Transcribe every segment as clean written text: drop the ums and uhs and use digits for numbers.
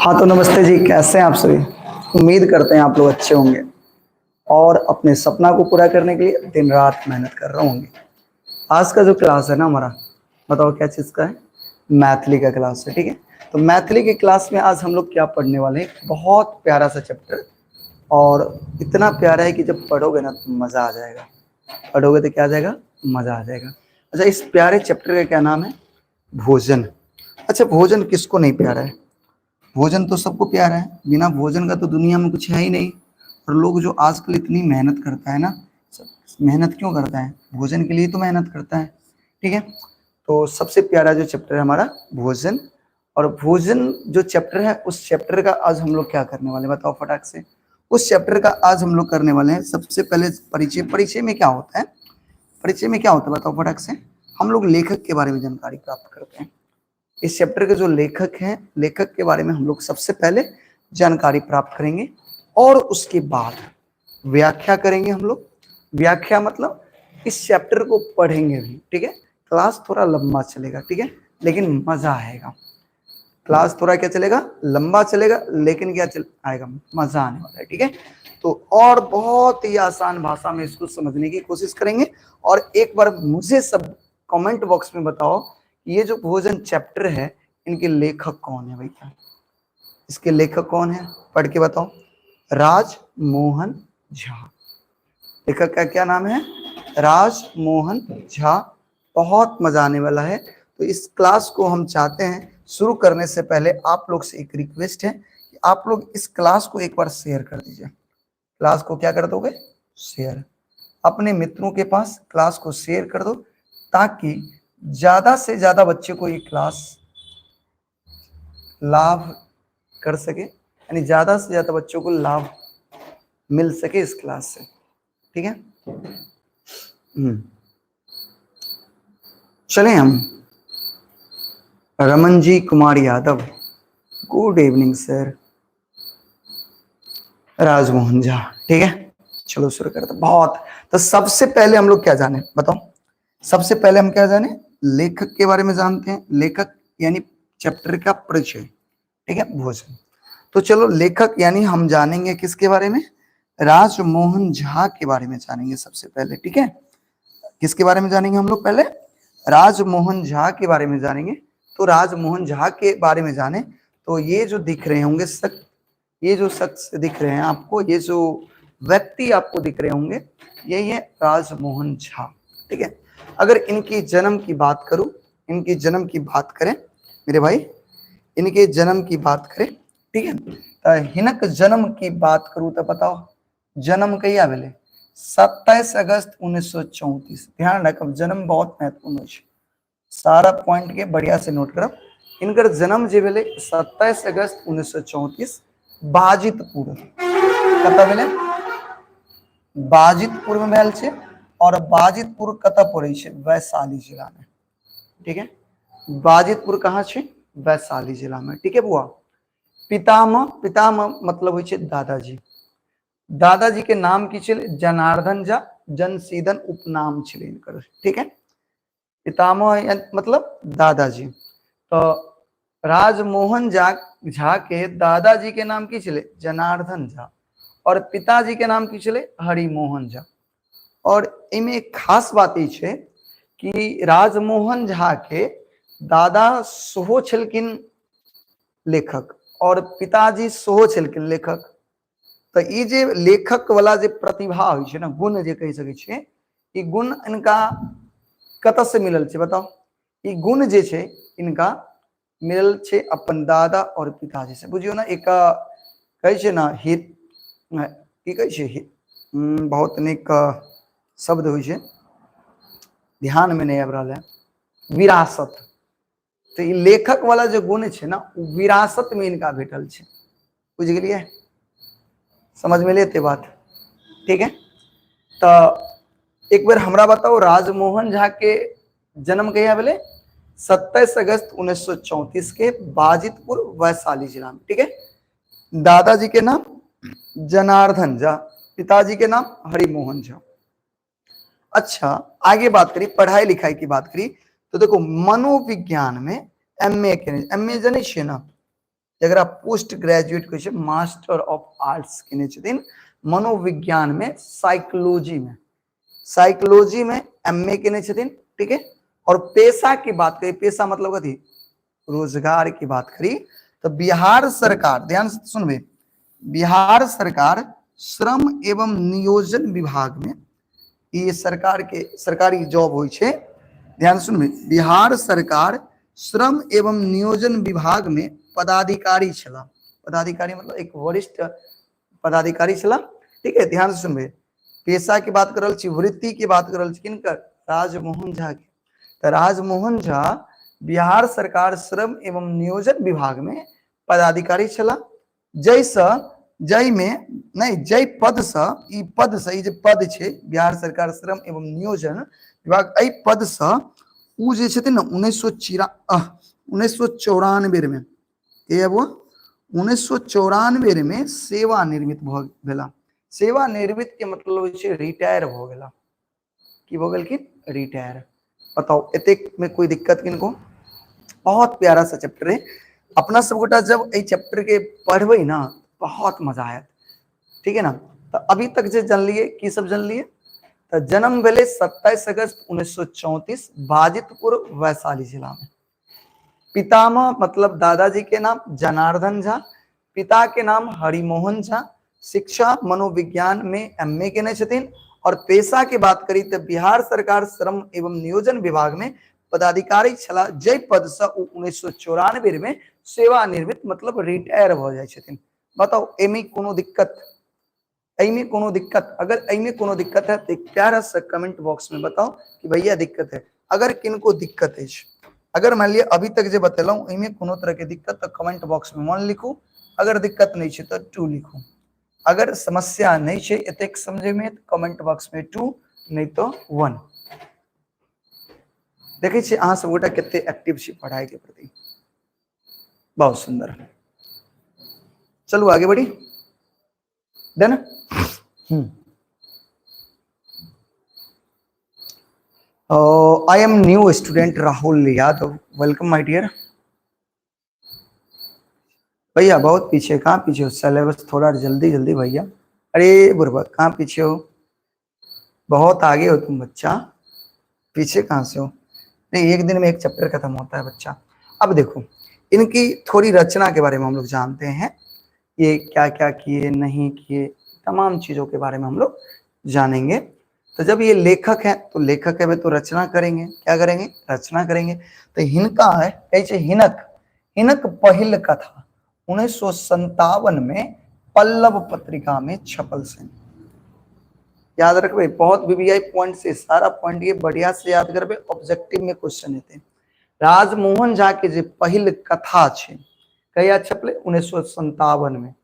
हाँ तो नमस्ते जी, कैसे हैं आप सभी। उम्मीद करते हैं आप लोग अच्छे होंगे और अपने सपना को पूरा करने के लिए दिन रात मेहनत कर रहे होंगे। आज का जो क्लास है ना हमारा, बताओ क्या चीज़ का है, मैथिली का क्लास है, ठीक है। तो मैथिली के क्लास में आज हम लोग क्या पढ़ने वाले हैं, बहुत प्यारा सा चैप्टर, और इतना प्यारा है कि जब पढ़ोगे ना तो मज़ा आ जाएगा। पढ़ोगे तो क्या आ जाएगा, मज़ा आ जाएगा। अच्छा, इस प्यारे चैप्टर का क्या नाम है, भोजन। अच्छा, भोजन किसको नहीं प्यारा है, भोजन तो सबको प्यारा है, बिना भोजन का तो दुनिया में कुछ है ही नहीं। और लोग जो आजकल इतनी मेहनत करता है ना, सब मेहनत क्यों करता है, भोजन के लिए तो मेहनत करता है, ठीक है। तो सबसे प्यारा जो चैप्टर है हमारा भोजन, और भोजन जो चैप्टर है उस चैप्टर का आज हम लोग क्या करने वाले हैं बताओ फटाक से। उस चैप्टर का आज हम लोग करने वाले हैं सबसे पहले परिचय। परिचय में क्या होता है, परिचय में क्या होता है बताओ फटाक से। हम लोग लेखक के बारे में जानकारी प्राप्त करते हैं। इस चैप्टर के जो लेखक हैं, लेखक के बारे में हम लोग सबसे पहले जानकारी प्राप्त करेंगे और उसके बाद व्याख्या करेंगे हम लोग। व्याख्या मतलब इस चैप्टर को पढ़ेंगे भी, ठीक है। क्लास थोड़ा लंबा चलेगा, ठीक है, लेकिन मजा आएगा। क्लास थोड़ा क्या चलेगा, लंबा चलेगा, लेकिन क्या चल आएगा, मजा आने वाला है, ठीक है। तो और बहुत ही आसान भाषा में इसको समझने की कोशिश करेंगे। और एक बार मुझे सब कमेंट बॉक्स में बताओ, ये जो भोजन चैप्टर है इनके लेखक कौन है भैया, इसके लेखक कौन है, पढ़ के बताओ। राज मोहन झा। लेखक का क्या नाम है, राज मोहन झा। बहुत मजा आने वाला है। तो इस क्लास को हम चाहते हैं शुरू करने से पहले आप लोग से एक रिक्वेस्ट है कि आप लोग इस क्लास को एक बार शेयर कर दीजिए। क्लास को क्या कर दोगे, शेयर अपने मित्रों के पास क्लास को शेयर कर दो, ताकि ज्यादा से ज्यादा बच्चे को ये क्लास लाभ कर सके, यानी ज्यादा से ज्यादा बच्चों को लाभ मिल सके इस क्लास से, ठीक है। चलें हम। Raman ji Kumar Yadav, good evening sir. Rajmohan Jha, ठीक है, चलो शुरू करते हैं। बहुत तो सबसे पहले हम लोग क्या जाने बताओ, सबसे पहले हम क्या जाने, लेखक के बारे में जानते हैं। लेखक यानी चैप्टर का परिचय, ठीक है, भोजन। तो चलो लेखक यानी हम जानेंगे किसके बारे में, राजमोहन झा के बारे में जानेंगे सबसे पहले, ठीक है। किसके बारे में जानेंगे हम लोग पहले, राजमोहन झा के बारे में जानेंगे। तो राजमोहन झा के बारे में जाने तो ये जो दिख रहे होंगे शख्स, ये जो शख्स दिख रहे हैं आपको, ये जो व्यक्ति आपको दिख रहे होंगे, यही है राजमोहन झा, ठीक है। अगर इनकी जन्म की बात करूं, इनकी जन्म की बात करें मेरे भाई, इनके जन्म की बात करें, ठीक है, तो हिनक जन्म की बात करूं तो बताओ जन्म कहिया भेलै, 27 अगस्त 1934। ध्यान रखब, जन्म बहुत महत्वपूर्ण होइ छै, सारा पॉइंट के बढ़िया से नोट करब। इनकर जन्म जे भेलै 27 अगस्त 1934, बाजितपुर। कतऽ भेलै, बाजितपुर में भेल छै। और बाजितपुर कतऽ पड़ै छै, वैशाली जिला में, ठीक है। बाजितपुर कहाँ छै, वैशाली जिला में, ठीक है बुआ। पितामह, पितामह मतलब होइ छै दादाजी। दादाजी के नाम की छलै, जनार्दन झा, जनसीदन उपनाम छलै इनकर, ठीक है। पितामह मतलब दादाजी। तो राजमोहन झा झा के दादाजी के नाम की छलै, जनार्दन झा, और पिताजी के नाम की छलै, हरिमोहन झा। और एहिमे एक खास बात ई छै कि राजमोहन झा के दादा सेहो छलखिन लेखक और पिताजी सेहो छलखिन लेखक। तऽ ई जे लेखक वाला जे प्रतिभा होइ छै ने, गुण जे कहि सकै छियै, ई गुण इनका कतऽ से मिलल छै बताउ। ई गुण जे छै इनका मिलल छै अपन दादा और पिताजी से। बुझियौ ने, एक कहै छै ने हित, की कहै छै, बहुत नीक शब्द होइ छै, ध्यान में नहीं आबि रहल है, विरासत। तऽ ई लेखक वाला जे गुण छै ने, ओ विरासत में इनका भेटल छै। बुझि गेलियै, समझ में एलै एते बात, ठीक है। तऽ एक बेर हमरा बताउ, राजमोहन झा के जन्म कहिया भेलै? 27 अगस्त 1934 के, बाजितपुर, वैशाली जिला में। ठीक है, दादाजी के नाम जनार्दन झा, पिताजी के नाम हरिमोहन झा। अच्छा, आगे बात करी, पढ़ाई लिखाई की बात करी तो देखो, मनोविज्ञान में एम ए केने, एम ए जनै छियै ना, जकरा पोस्ट ग्रेजुएट कहै छै, मास्टर ऑफ आर्ट्स केने छथिन मनोविज्ञान में, साइकोलॉजी में, साइकोलॉजी में एम ए केने छथिन। ठीक है, और पेशा की बात करी, पेशा मतलब कथी? रोजगार की बात करी तो बिहार सरकार, ध्यान से सुनबे, बिहार सरकार श्रम एवं नियोजन विभाग में, ये सरकार के सरकारी जॉब होइ छै, ध्यान सुनबे, बिहार सरकार श्रम एवं नियोजन विभाग में पदाधिकारी छला। पदाधिकारी मतलब एक वरिष्ठ पदाधिकारी छला। ठीक है, ध्यान से सुनबे, पेशा के बात कर रहल छी, वृत्ति के बात कर रहल छी, किनकर? राजमोहन झा के। तो राजमोहन झा बिहार सरकार श्रम एवं नियोजन विभाग में पदाधिकारी छला, जैसँ जाहिमे नहि जाहि पदसँ, ई पदसँ, ई जे पद छै बिहार सरकार श्रम एवं नियोजन विभाग, एहि पदसँ ओ जे छथिन ने 1994 में, के वो 1994 में सेवानिवृत्त भऽ भेला। सेवानिवृत्त के मतलब होइ छै रिटायर भऽ गेला। की भऽ गेलखिन? रिटायर। बताओ, एतेक में कोई दिक्कत किनको? बहुत प्यारा सा चैप्टर है। अपना सब गोटा जब एहि चैप्टर के पढ़बै ना, बहुत मजा आयत। ठीक है ना? तो अभी तक जे जानलिए, की सब जानलिए? तो जन्म भेलै 27 अगस्त 1934, बाजितपुर, वैशाली जिला में। पितामह मतलब दादाजी के नाम जनार्दन झा, पिता के नाम हरिमोहन झा। शिक्षा मनोविज्ञान में एम ए केने छथिन और पेशा के बात करी तो बिहार सरकार श्रम एवं नियोजन विभाग में पदाधिकारी छला, जै पद से ओ 1994 में सेवानिवृत्त मतलब रिटायर भ जाइ छथिन। बताओ, एमे कोनो दिक्कत? एहिमे कोनो दिक्कत? अगर एहिमे कोनो दिक्कत है तो एक प्यारा सा कमेंट बॉक्स में बताओ कि भैया दिक्कत है। अगर किनको दिक्कत अछि, अगर मान लिअ अभी तक जे बतेलहुँ एहिमे कोनो तरह के दिक्कत, तो कमेंट बॉक्स में 1 लिखू। अगर दिक्कत नहीं छै तो 2 लिखू। अगर समस्या नहीं छै एतेक समझे में तो कमेंट बॉक्स में 2, नहीं तो 1। देखै छियै अहाँ सब गोटा कते एक्टिव छी पढ़ाई के प्रति। बहुत सुंदर, चलू आगे बढ़ी। Done. I am new student Rahul Yadav, welcome my dear. भैया बहुत पीछे, कहाँ पीछे हो? सिलेबस थोड़ा जल्दी जल्दी भैया। अरे बुरबक, कहाँ पीछे हो? बहुत आगे हो तुम बच्चा, पीछे कहाँ से हो? नहीं, एक दिन में एक चैप्टर खत्म होता है बच्चा। अब देखो, इनकी थोड़ी रचना के बारे में हम लोग जानते हैं, ये क्या क्या किए नहीं किए, तमाम चीजों के बारे में हम लोग जानेंगे। तो जब ये लेखक है तो लेखक है वे तो रचना करेंगे। क्या करेंगे? रचना करेंगे। तो हिनका है कहे छै हिनक, हिनक पहिल कथा 1957 में पल्लव पत्रिका में छपल से। याद रखबे, बहुत वीवीआई पॉइंट से सारा पॉइंट ये बढ़िया से याद करबे, ऑब्जेक्टिव में क्वेश्चन हेतै। राजमोहन झा के जे पहिल कथा छै कहिया छपले? 1957 में।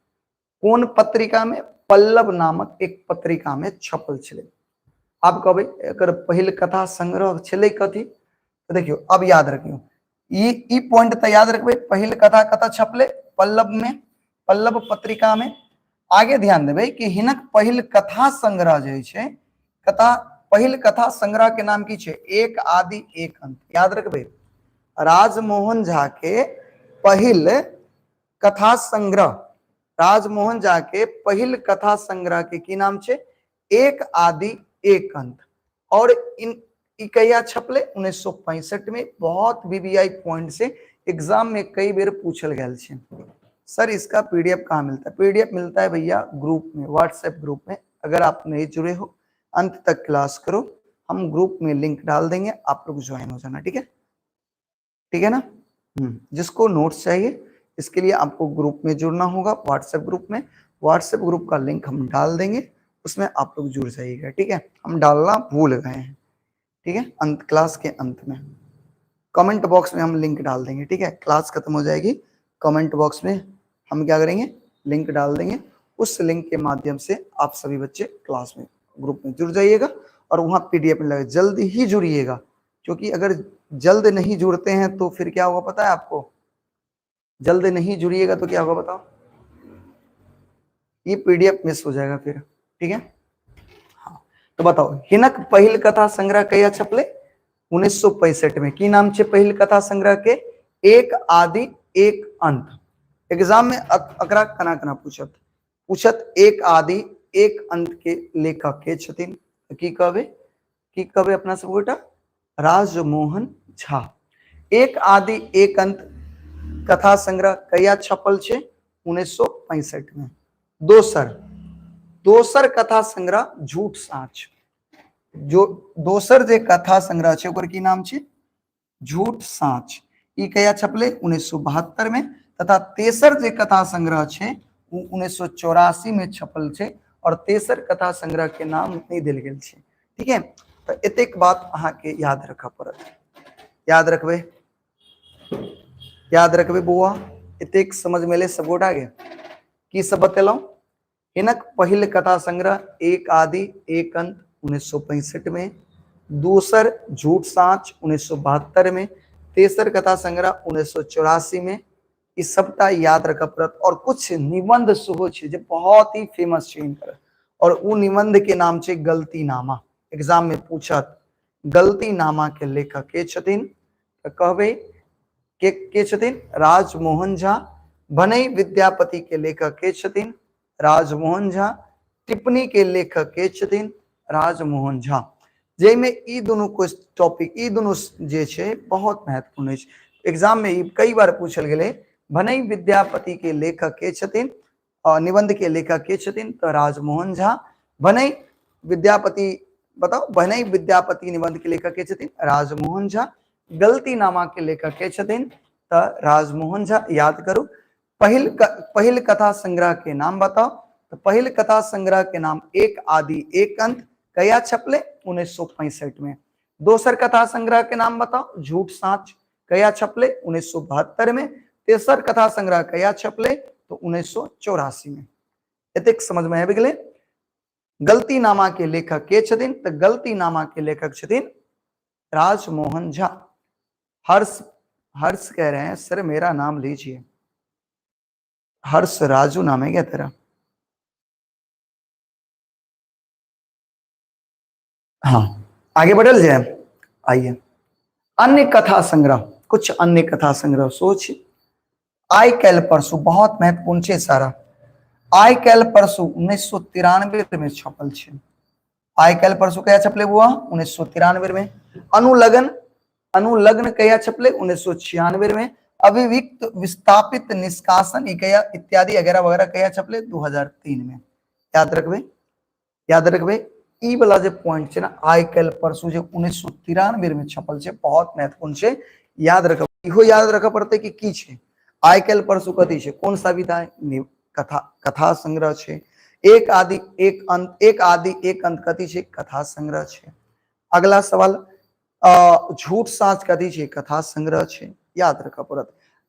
कोन पत्रिका में? पल्लव नामक एक पत्रिका में छपल छलै। आब कहबै एकर पहिल कथा संग्रह छलै कथी? तो देखियो, अब याद रखियो, ई पॉइंट तो याद रखबे, पहिल कथा कथा छपले? पल्लव में, पल्लव पत्रिका में। आगे ध्यान देबै कि हिनक पहिल कथा संग्रह जे छै, कथा पहिल कथा संग्रह के नाम की छै? एक आदि एक अंत। याद रखबे, राजमोहन झा के पहिल कथा संग्रह, राजमोहन झा के पहिल कथा संग्रह के की नाम छै? एक आदि एक अंत। और इन ई कहिया छपले? 1965 में। बहुत वीवीआई पॉइंट से एग्जाम में कई बेर पूछल गेल छै। सर इसका पीडीएफ कहाँ मिलता है? पीडीएफ मिलता है भैया ग्रुप में, व्हाट्सएप ग्रुप में। अगर आप नहीं जुड़े हो, अंत तक क्लास करो, हम ग्रुप में लिंक डाल देंगे, आप लोग ज्वाइन हो जाना। ठीक है? ठीक है ना? जिसको नोट्स चाहिए इसके लिए आपको ग्रुप में जुड़ना होगा, व्हाट्सएप ग्रुप में। व्हाट्सएप ग्रुप का लिंक हम डाल देंगे, उसमें आप लोग जुड़ जाइएगा। ठीक है, हम डालना भूल गए हैं। ठीक है, अंत क्लास के अंत में कमेंट बॉक्स में हम लिंक डाल देंगे। ठीक है, क्लास खत्म हो जाएगी, कमेंट बॉक्स में हम क्या करेंगे? लिंक डाल देंगे। उस लिंक के माध्यम से आप सभी बच्चे क्लास में ग्रुप में जुड़ जाइएगा और वहाँ पीडीएफ मिलेगा। जल्द ही जुड़िएगा, क्योंकि अगर जल्द नहीं जुड़ते हैं तो फिर क्या होगा पता है आपको? जल्द नहीं जुड़िएगा तो क्या होगा बताओ? ये पीडीएफ मिस हो जाएगा फिर, ठीक है। हाँ तो बताओ, हिनक पहिल कथा संग्रह कहिया छपले? 1965 में। की नाम छे पहिल कथा संग्रह के? एक आदि एक अंत। एग्जाम में अकरा कना कना पूछत, पूछत एक आदि एक अंत के लेखक के छथिन, की कहबे, की कहबे अपना सब गोटा? राजमोहन झा। एक आदि एक अंत कथा संग्रह कहिया छपल छे? 1965 में। दोसर, दोसर कथा संग्रह झूठ साँच, जो दोसर जे कथा संग्रह छे ओकर की नाम छे? झूठ साँच। ई कहिया छपले? 1972 में। तथा तेसर जे कथा संग्रह छे उ 1984 में छपल छे, और तेसर कथा संग्रह के नाम नहीं देल गेल छे, ठीक है। तो एतेक बात अहाँ के याद रखऽ पड़त, याद रखबे, याद रखबे बौआ। एतेक समझ में एलै सब गोटा के? की सब बतेलहुँ? हिनक पहिल कथा संग्रह एक आदि एक अंत 1965 में, दोसर झूठ साँच 1972 में, तेसर कथा संग्रह 1984 में। ई सबटा याद रखऽ पड़त। और कुछ निबंध सेहो छै जे बहुत ही फेमस छै हिनकर, और उ निबंध के नाम छै गलतीनामा। एग्जाम में पूछत गलतीनामा के लेखक के छथिन, तऽ कहबै के छथिन? राजमोहन झा। भनई विद्यापति के लेखक के छथिन? राजमोहन झा। टिप्पणी के लेखक के छथिन? राजमोहन झा। जाहिमे ई दुनू टॉपिक, ई दुनू जे छै बहुत महत्वपूर्ण अछि। एग्जाम में ई कई बार पूछल गेलै, भनई विद्यापति के लेखक के छथिन, निबंध के लेखक के छथिन, तऽ राजमोहन झा। भनई विद्यापति बताओ, भनई विद्यापति निबंध के लेखक के छथिन? राजमोहन झा। गलतीनामा के लेखक के छथिन? तऽ राजमोहन झा। याद करू। पहिल कथा संग्रह के नाम बताओ, तो पहिल कथा संग्रह के नाम एक आदि एक अंत, कहिया छपले? 1965 में। दोसर कथा संग्रह के नाम बताओ, झूठ साँच, कहिया छपले? 1972 में। तेसर कथा संग्रह कहिया छपले? तो 1984 में। एतेक समझ में आबि गेलै। गलतीनामा के लेखक के छथिन? तऽ गलतीनामा के लेखक छथिन राजमोहन झा। हर्ष, हर्ष कह रहे हैं सर मेरा नाम लीजिए, हर्ष राजू नाम है क्या तेरा? हाँ आगे बढ़ल जाए। आइए अन्य कथा संग्रह, कुछ अन्य कथा संग्रह सोच। आइ काल्हि परसू बहुत महत्वपूर्ण छै सारा। आइ काल्हि परसू 1993 में छपल छै। आइ काल्हि परसू कहिया छपले बुआ? 1993 में। अनुलग्न, अनुलग्न कहिया छपले? 1996 में। अभिव्यक्त विस्थापित निष्कासन कहिया इत्यादि वगैरह वगैरह कहिया छपले? 2003 में। याद रखबे, याद रखबे ई वाला जे पॉइंट छै ना, आइ काल्हि परसू जे 1993 में छपल छै, बहुत महत्वपूर्ण छै, याद रखब। इहो याद रखऽ पड़तै कि की छै आइ काल्हि परसू, कथी छै, कोन सा विधा है? कथा, कथा संग्रह छै। एक आदि एक अंत, एक आदि एक अंत कथी छै? कथा संग्रह छै। अगला सवाल, झूठ साँच कथी छै? कथा संग्रह छै, याद रखऽ पड़त।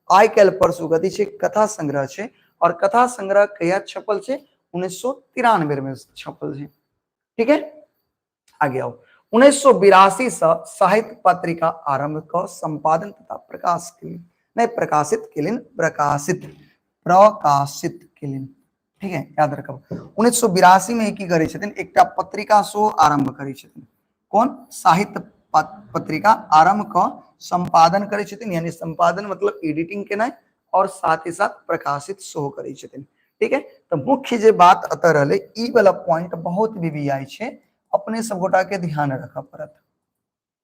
आइ काल्हि परसू कथी छै? कथा संग्रह छै। और कथा संग्रह कहिया छपल छै? 1993 में छपल छै, ठीक है। आगे आओ। 1982 से साहित्य पत्रिका आरंभ क संपादन तथा प्रकाश के लिए नहीं, प्रकाशित के लिए, प्रकाशित, प्रकाशित के लिए, ठीक है, याद रखब। 1982 में की करै छथिन? एकटा पत्रिका सो आरंभ करै छथिन। कोन? साहित्य पत्रिका आरंभ क संपादन करै छथिन, यानी संपादन मतलब एडिटिंग केनाइ, और साथ ही साथ प्रकाशित सेहो करै छथिन, ठीक है। तो मुख्य जे बात एतऽ रहलै, ई वाला पॉइंट बहुत वीवीआई छै, अपने सब गोटा के ध्यान रखऽ पड़त,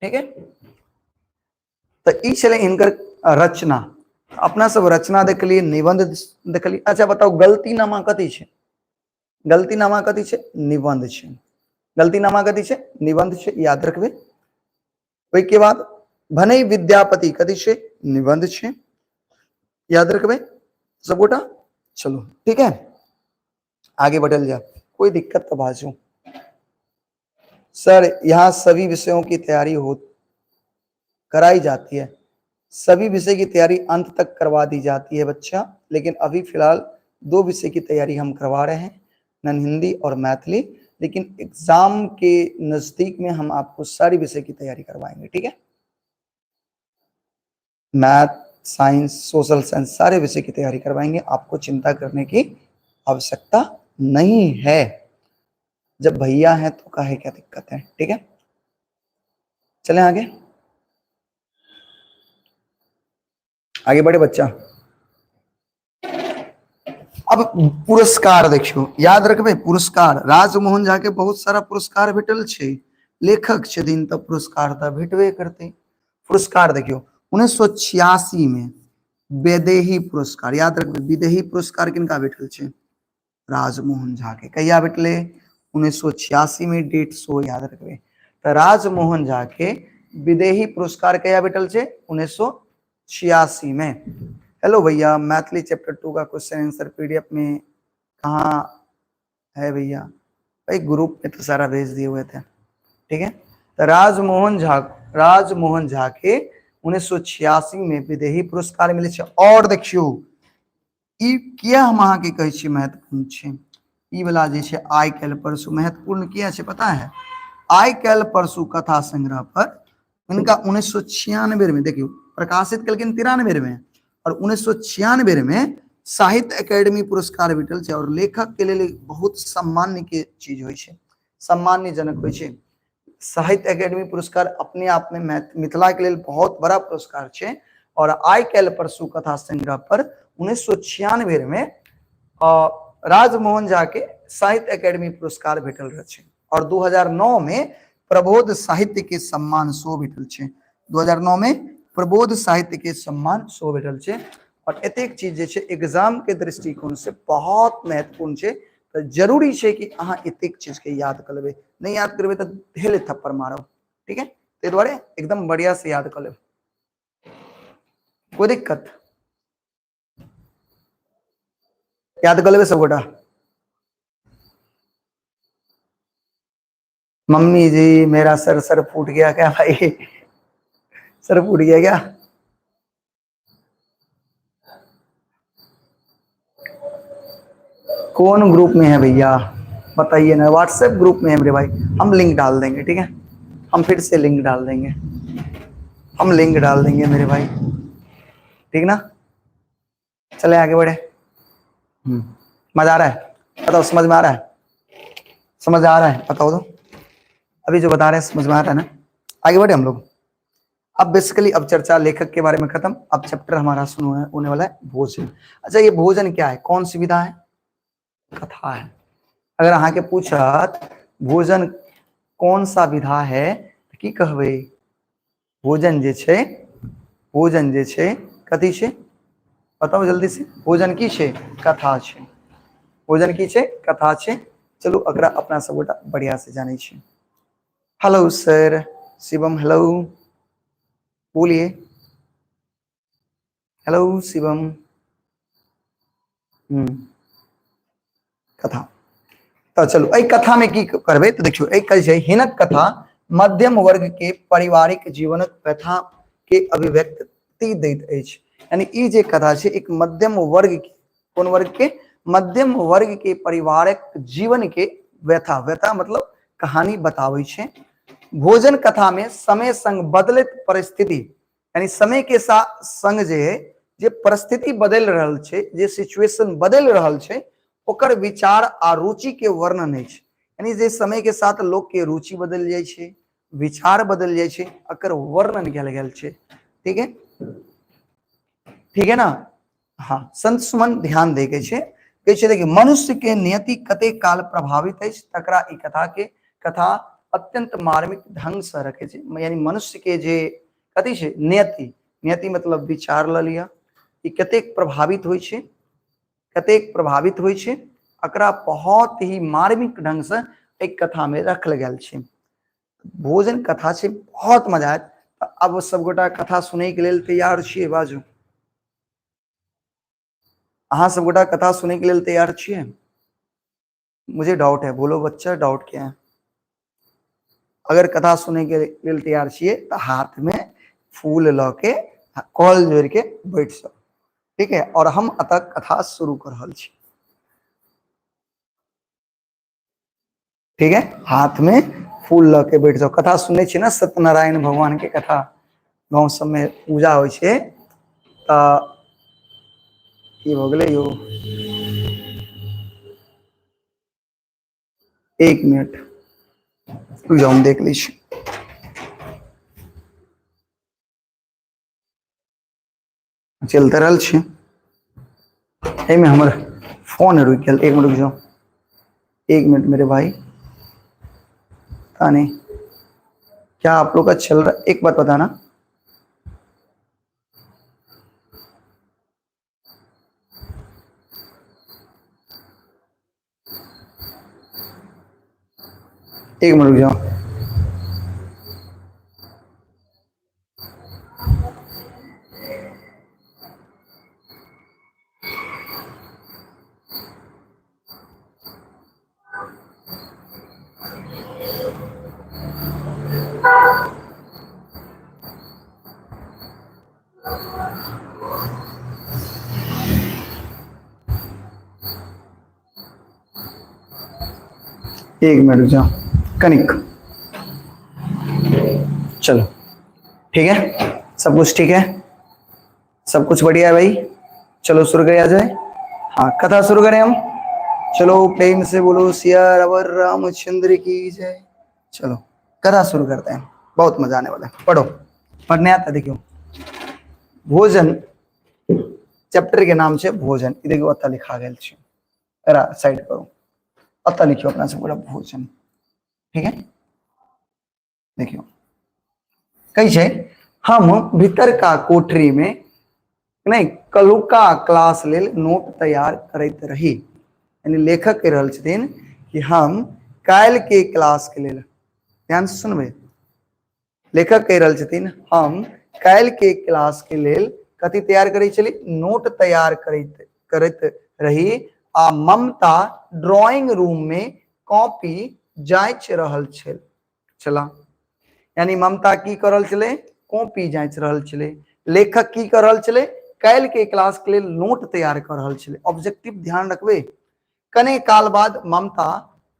ठीक है। तो ई छलै हिनकर रचना। अपना सब रचना देखलियै, निबंध देखलियै। अच्छा बताउ, गलतीनामा कथी छै? गलतीनामा कथी छै? निबंध छै। गलतीनामा कथी छै? निबंध छै, याद रखबै। ओहिके बाद भनई विद्यापति कथी छै? निबंध छै, याद रखबै सबगोटा। चलो ठीक है, आगे बढ़ल जाए, कोई दिक्कत तो बाजू। सर यहाँ सभी विषयों की तैयारी हो कराई जाती है, सभी विषय की तैयारी अंत तक करवा दी जाती है बच्चा, लेकिन अभी फिलहाल 2 विषय की तैयारी हम करवा रहे हैं, नन हिंदी और मैथिली, लेकिन एग्जाम के नजदीक में हम आपको सारी विषय की तैयारी करवाएंगे, ठीक है। मैथ, साइंस, सोशल साइंस, सारे विषय की तैयारी करवाएंगे, आपको चिंता करने की आवश्यकता नहीं है। जब भैया हैं तो काहे क्या दिक्कत है, ठीक है। चलें आगे, आगे बढ़े बच्चा। अब पुरस्कार देखियो, याद रखबे पुरस्कार, राजमोहन झा के बहुत सारा पुरस्कार भेटल छै, लेखक छथिन तऽ पुरस्कार तऽ भेटबे करतै। पुरस्कार देखियो 1986 में विदेही पुरस्कार, याद रखबे विदेही पुरस्कार किनका भेटल छै? राजमोहन झा के। कहिया भेटले? 1986 में, डेट सो याद रखबे। तऽ राजमोहन झा के विदेही पुरस्कार कहिया भेटल छै? 1986 में। हेलो भैया, मैथिली चैप्टर 2 का क्वेश्चन आंसर पीडीएफ में कहाँ है भैया? भाई ग्रुप में तो सारा भेज दिए हुए थे, ठीक है। तो राजमोहन झा के 1986 में विदेही पुरस्कार मिले छै। और देखियो ई किया हम अहाँ के कहै छी महत्वपूर्ण छै, ई वाला जे छै आइ काल्हि परसू महत्वपूर्ण किया छै पता है? आइ काल्हि परसू कथा संग्रह पर हिनका 1996 में देखियो प्रकाशित केलखिन 93 में, और 1996 में साहित्य एकेडमी पुरस्कार भेटल छै। और लेखक के लेल बहुत सम्मान्य के चीज होइ छै, सम्मान्यजनक होइ छै। साहित्य एकेडमी पुरस्कार अपने आप में मिथिला के लेल बहुत बड़ा पुरस्कार छै। और आइ काल्हि परसू कथा संग्रह पर 1996 में राजमोहन झा के साहित्य एकेडमी पुरस्कार भेटल रहे छै। और 2009 में प्रबोध साहित्य के सम्मान सेहो भेटल छै। 2009 में प्रबोध साहित्य के सम्मान सेहो भेटल छै। और एतेक चीज जे छै एग्जाम के दृष्टिकोण से बहुत महत्वपूर्ण छै। तऽ जरूरी छै कि अहाँ एतेक चीज के याद कऽ लेबै, नहि याद करबै तऽ ढेले थप्पड़ मारब, ठीक है। ताहि दुआरे एकदम बढ़िया से याद कऽ लेब, कोई दिक्कत? याद कऽ लेबै सबगोटा? मम्मी जी मेरा सर सर फूट गया क्या भाई? सर फूट गया क्या? कौन ग्रुप में है भैया बताइए ना? व्हाट्सएप ग्रुप में है मेरे भाई, हम लिंक डाल देंगे, ठीक है। हम फिर से लिंक डाल देंगे, हम लिंक डाल देंगे मेरे भाई, ठीक ना। चले आगे बढ़े। मजा आ रहा है? बताओ समझ में आ रहा है? समझ आ रहा है बताओ तो, अभी जो बता रहे हैं समझ में आ रहा है ना? आगे बढ़े हम लोग। अब बेसिकली अब चर्चा लेखक के बारे में खत्म। अब चैप्टर हमारा शुरू होने वाला है भोजन। अच्छा ये भोजन क्या है, कौन सी विधा है? कथा है। अगर अहाँ के पूछत भोजन कौन सा विधा है तो की कहबै? भोजन जे छै, भोजन जे छै कथी छै बताओ जल्दी से। भोजन की छै? कथा छै। भोजन की छै? कथा छै। चलू एकरा अपना सब गोटा बढ़िया से जानै छी। हेलो सर शिवम, हेलो बोलिए। हेलो शिवम। कथा तो चलू एहि कथा में की करबै तो देखियौ एहि कहै छै हिनक कथा मध्यम वर्ग के पारिवारिक जीवनक व्यथा के अभिव्यक्ति दैत अछि। यानी ई जे कथा छै एक मध्यम वर्ग के, कोन वर्ग के? मध्यम वर्ग के पारिवारिक जीवन के व्यथा, व्यथा मतलब कहानी बताबै छै। भोजन कथा में समय संग बदलैत परिस्थिति, यानी समय के संग जे है जे परिस्थिति बदलि रहल छै, जे सिचुएशन बदलि रहल छै, ओकर विचार आ रुचि के वर्णन अछि। यानी जे समय के साथ लोक के रुचि बदलि जाइ छै, विचार बदलि जाइ छै, एकर वर्णन कयल गेल छै। ठीक है, ठीक है ना। हाँ संत सुमन ध्यान दै के छै, कहै छै देखिए मनुष्य के नियति कते काल प्रभावित अछि तकरा ई कथा के कथा अत्यंत मार्मिक ढंग से रखे छै। यानी मनुष्य के जे कथी छै नियति, नियति मतलब विचार ल लिअ ई कतेक प्रभावित होइ छै, कतेक प्रभावित होइ छै, एकरा बहुत ही मार्मिक ढंग से एक कथा में रखल गेल छै। भोजन कथा छै, बहुत मजा आयत। अब सबगोटा कथा सुनै के लेल तैयार छियै? बाजू, अहाँ सबगोटा कथा सुनै के लेल तैयार छियै? मुझे डाउट है, बोलो बच्चा डाउट क्या है? अगर कथा सुनै के लेल तैयार छियै तऽ हाथ में फूल लऽ के कॉल जोड़ के बैठ जाउ, ठीक है। और हम अतः कथा शुरू कर रहल छी। ठीक है, हाथ में फूल लऽ के बैठ जाओ। कथा सुनै छियै ने, सत्यनारायण भगवान के कथा गाँव सबमे पूजा होइ छै, तऽ की भऽ गेलै यौ, एक मिनट रुकि जाउ, हम देख लै छी। चलि तऽ रहल छी, एहिमे हमर फोन रुकि गेल, एक मिनट रुकि जाउ, एक मिनट मेरे भाई। पता नहीं क्या आप लोग का चल रहा है, एक बात बताना। एक मिनट रुक जाओ। एक मिनट रुक जाओ कनिक, चलो ठीक है, सब कुछ ठीक है, सब कुछ बढ़िया है भाई। चलो शुरू करें जाए, हाँ कथा शुरू करें हम। चलो प्रेम से बोलो सिया रावर रामचंद्र की जय। चलो कथा शुरू करते हैं, बहुत मजा आने वाला है। पढ़ो, पढ़ने आता देखियो। भोजन चैप्टर के नाम से भोजन, ई देखियो अतः लिखा गेल छै, एकरा साइड करू, अतः लिखियो अपना सब पूरा भोजन, ठीक है। देखियो कहै छै हम भीतर का कोठरी में नहीं कलुका क्लास लेल नोट तैयार करैत रही। यानी लेखक कहि रहल छथिन कि हम काल्हि के क्लास के लेल, ध्यान से सुनबै, लेखक कहि रहल छथिन हम काल्हि के क्लास के लेल कथी तैयार करै छली, नोट तैयार करैत करैत रही आ ममता ड्राइंग रूम में कॉपी जांच रहल छल छला। यानी ममता की कर रहल छलै, कॉपी जांच रहल छलै। लेखक की कर रहल छलै, काल्हि के क्लास के लेल नोट तैयार कर रहल छलै। ऑब्जेक्टिव ध्यान रखबै। कने काल बाद ममता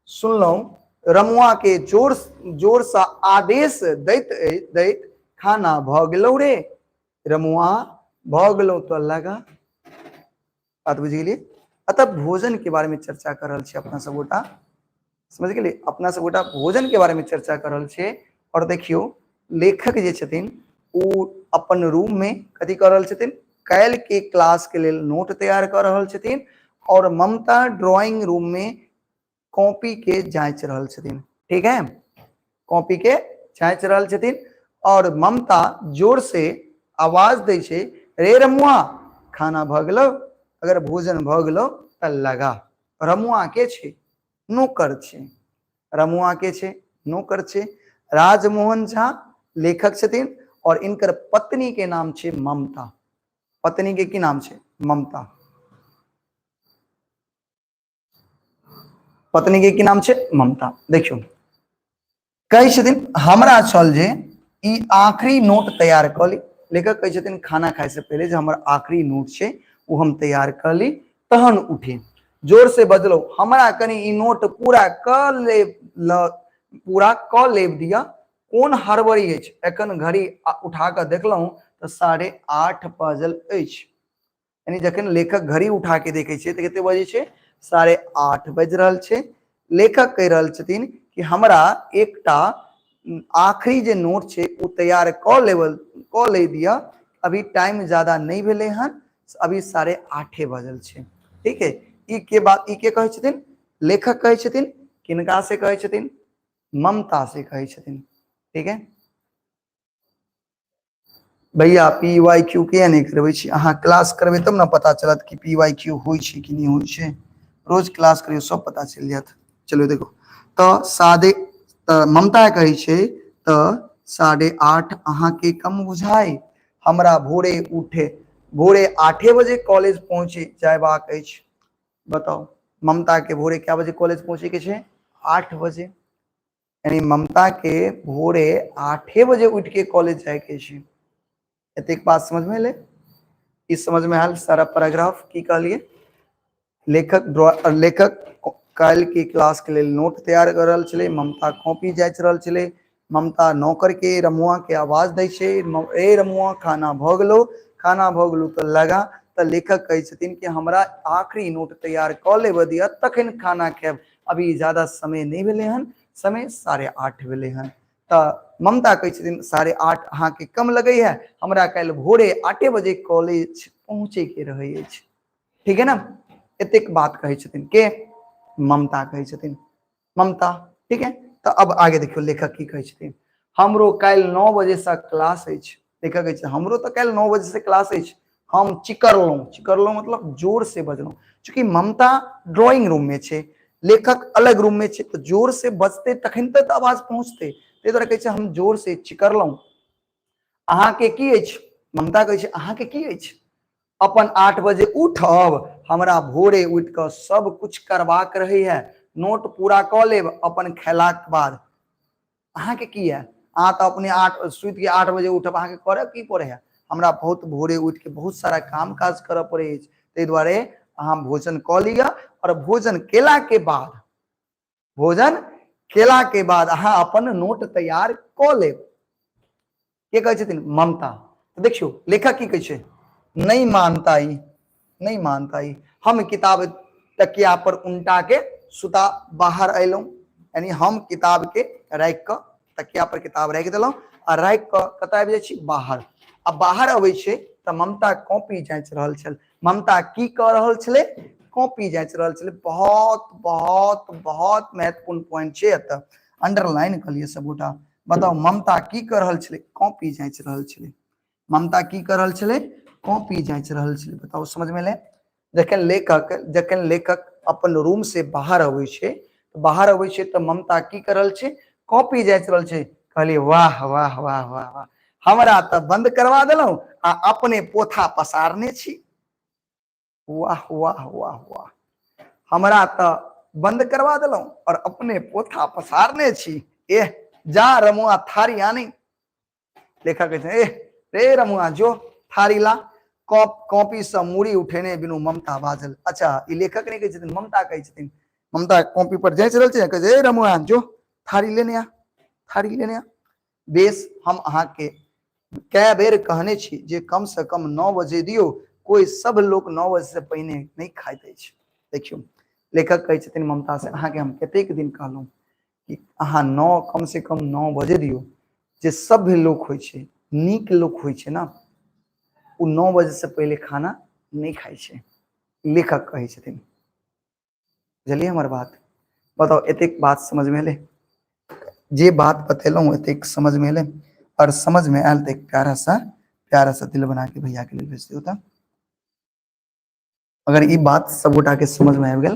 सुनलहुँ रमुआ के जोर जोर सँ आदेश दैत दैत खाना भऽ गेलौ रे रमुआ, भऽ गेलौ तो लगा। बात बुझि गेलियै। अतः भोजन के बारे में चर्चा कर रहल छी अपना सब गोटा, समझ गेलियै, अपना सब गोटा भोजन के बारे में चर्चा कर रहल छियै। और देखियौ लेखक जे छथिन ओ अपन रूम में कथी कर रहल छथिन, काल्हि के क्लास के लेल नोट तैयार कर रहल छथिन और ममता ड्राइंग रूम में कॉपी के जांच रहल छथिन, ठीक है, कॉपी के जांच रहल छथिन। और ममता जोर से आवाज दै छै, रे रमुआ खाना भऽ गेलौ, अगर भोजन भऽ गेलौ तऽ लगा। रमुआ के छै, नौकर छै। रमुआ के छै, नौकर छै। राजमोहन झा लेखक छथिन और इनकर पत्नी के नाम छै ममता। पत्नी के की नाम छै, ममता। पत्नी के की नाम छै, ममता। देखियौ कहै छथिन हमरा छल जे ई आखिरी नोट तैयार कऽ ली। लेखक कहै छथिन खाना खाय से पहिले जे हमर आखिरी नोट छै ओ हम तैयार कऽ ली तहन उठी। जोर से बजलहुँ हमरा कनि ई नोट पूरा कऽ ले ल पूरा कऽ लेब दिअ, कोन हड़बड़ी अछि, एखन घड़ी उठा कऽ देखलहुँ तऽ 8:30 बाजल अछि। यानी जखन लेखक घड़ी उठा के देखे छै तऽ कते बजै छै, 8:30 बाजि रहल छै। लेखक कहि रहल छथिन कि हमरा एकटा आखिरी जे नोट छै ओ तैयार कऽ लेवल कऽ ले दिअ, अभी टाइम ज्यादा नहि भेलै हन, अभी 8:30 बजल छै, ठीक है। ई के बात ई के कहै छथिन, लेखक कहै छथिन, किनका से कहै छथिन, ममता से कहै छथिन, ठीक है। भैया पी वाई क्यू किया नहि करबै छी, अहाँ क्लास करबै तब ने पता चलत कि पी वाई क्यू होइ छै कि नहि होइ छै। रोज क्लास करियौ सब पता चलि जायत। चलू देखो तऽ साढ़े तऽ ममता कहै छै तऽ 8:30 अहाँके कम बुझाइ, हमरा भोरे उठे भोरे 8 बजे कॉलेज पहुँचे जयबाक अछि। बताउ ममता के भोरे कए बजे कॉलेज पहुँचे के छै, 8 बजे। यानी ममता के भोरे 8 बजे उठ के कॉलेज जाय के छै। एतेक बात समझ में एलै? ई समझ में आयल सारा पैराग्राफ? की कहलिए, लेखक काल्हि के क्लास के लेल नोट तैयार कर रहल छलै। ममता कॉपी जाँचि रहल छलै। ममता नौकर के रमुआ के आवाज दै छै, ए रमुआ खाना भऽ गेलौ, खाना भऽ गेलौ तऽ लगा। तऽ लेखक कहै छथिन कि हमरा आखिरी नोट तैयार कऽ लेबऽ दिअ तखन खाना खायब, अभी ज्यादा समय नहि भेलै हन, समय 8:30 भेलै हन। तऽ ममता कहै छथिन 8:30 अहाँके कम लगै है, हमरा काल्हि भोरे 8 बजे कॉलेज पहुँचैके रहै अछि। ठीक है ना, एतेक बात कहै छथिन के ममता कहै छथिन ममता। ठीक है, तऽ अब आगे देखियौ लेखक की कहै छथिन। हमरो काल्हि 9 बजे से क्लास अछि। लेखक कहै छै हमरो तऽ काल्हि 9 बजे से क्लास अछि। हम चिकरलहुँ, चिकरलहुँ मतलब जोर से बजलहुँ। चूँकि ममता ड्रॉइंग रूम में छै, लेखक अलग रूम में छै, तऽ जोर से बजतै तखन तऽ आवाज पहुँचतै। ताहि दुआरे कहै छै हम जोर से चिकरलहुँ। अहाँके की अछि? ममता कहै छै अहाँके की अछि? अपन 8 बजे उठब, हमरा भोरे उठि कऽ सब कुछ करबाक रहै है, नोट पूरा कऽ लेब अपन खेलाक बाद। अहाँके की है? अहाँ तऽ अपने 8 सुति के 8 बजे उठब, अहाँके करऽ की पड़ै है? हमरा बहुत भोरे उठि के बहुत सारा काम काज करऽ पड़ै अछि, ताहि दुआरे अहाँ भोजन कऽ लिअ और भोजन केला के बाद, भोजन केला के बाद अहाँ अपन नोट तैयार कऽ लेब। के कहै छथिन? ममता। तऽ देखियौ लेखक की कहै छै, नहि मानता ई, नहि मानता ई। हम किताब तकिया पर उल्टा के सुता बाहर अयलहुँ, यानी हम किताब के राखि कऽ तकिया पर किताब राखि देलहुँ आ राखि कऽ कतऽ आबि जाइ छी? बाहर। आ बाहर अबै छै तऽ ममता कॉपी जाँचि रहल छल। ममता की कऽ रहल छलै? कॉपी जाँचि रहल छलै। बहुत बहुत बहुत महत्वपूर्ण पॉइंट छै, एतऽ अंडरलाइन कऽ लिअ सबगोटा। बताउ ममता की कऽ रहल छलै? कॉपी जाँचि रहल छलै। ममता की कऽ रहल छलै? कॉपी जाँचि रहल छलै। बताउ समझ में एलै? जखन लेखक अपन रूम से बाहर अबै छै, बाहर अबै छै तऽ ममता की कर रहल छै? कॉपी जाँचि रहल छै। कहलियै वाह वाह वाह वाह वाह, हमरा तऽ बंद करवा देलहुँ आ अपने पोथा पसारने छी। वाह वाह वाह वाह, हमरा तऽ बंद करवा देलहुँ और अपने पोथा पसारने छी। एह जा रमुआ थारी आनी। लेखक कहै छै एह रे रमुआ जो थारी ला। कॉपी से मूड़ी उठेने बिनु ममता बाजल। अच्छा ई लेखक नहि कहै छथिन, ममता कहै छथिन। ममता कॉपी पर जाँचि रहल छै, कहै छै ए रमुआ जो थारी लेने आ, थारी लेने आ। बेस हम अहाँके कए बेर कहने छी जे कम से कम 9 बजे दियौ, कोइ सब लोक 9 बजे से पहिने नहि खाइत अछि। देखियौ लेखक कहै छथिन ममता से, अहाँके हम कतेक दिन कहलहुँ कि अहाँ कम से कम 9 बजे दियौ। जे सभ्य लोक होइ छै, नीक लोक होइ छै ना, ओ 9 बजे से पहिले खाना नहि खाइ छै, लेखक कहै छथिन। बुझलियै हमर बात? बताउ एतेक बात समझ में एलै? जे बात बतेलहुँ एतेक समझ में एलै? और समझ में आयल तऽ एक प्यारा सा दिल बना के भैया के लेल भेज दियौ। तऽ अगर ई बात सब गोटा के समझ में आबि गेल,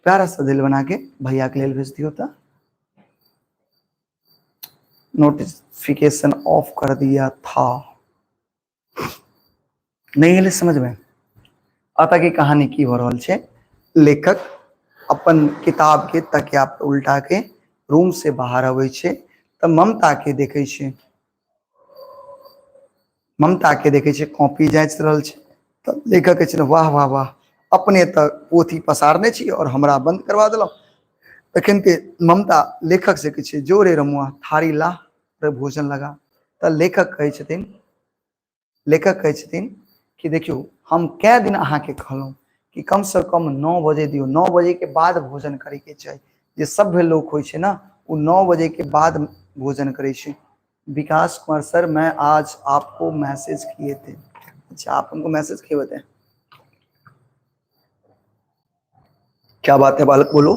प्यारा सा दिल बना के भैया के लेल भेज दियौ। तऽ नोटिफिकेशन ऑफ कर दिया था, नहीं एलै समझ में? अतः के कहानी की हो रहल छै, लेखक अपन किताब के तकिया पर उल्टा के रूम से बाहर अबै छै तऽ ममता के देखै छै, ममता के देखै छै कॉपी जाँचि रहल छै। तऽ लेखक कहै छै वाह वाह वाह, अपने तऽ पोथी पसारने छी और हमरा बंद करवा देलहुँ। तखन के ममता लेखक से कहै छै जो रे रमुआ थारी ला रे भोजन लगा। तऽ लेखक कहै छथिन, लेखक कहै छथिन कि देखियौ हम कए दिन अहाँके कहलहुँ कि कम से कम 9 बजे दियौ, 9 बजे के बाद भोजन करैके चाही। जे सभ्य लोक होइ छै ना ओ 9 बजे के बाद भोजन करै छै। विकास कुमार सर मैं आज आपको मैसेज किए थे। अच्छा आप हमको मैसेज किए थे, क्या बात है बालक, बोलो।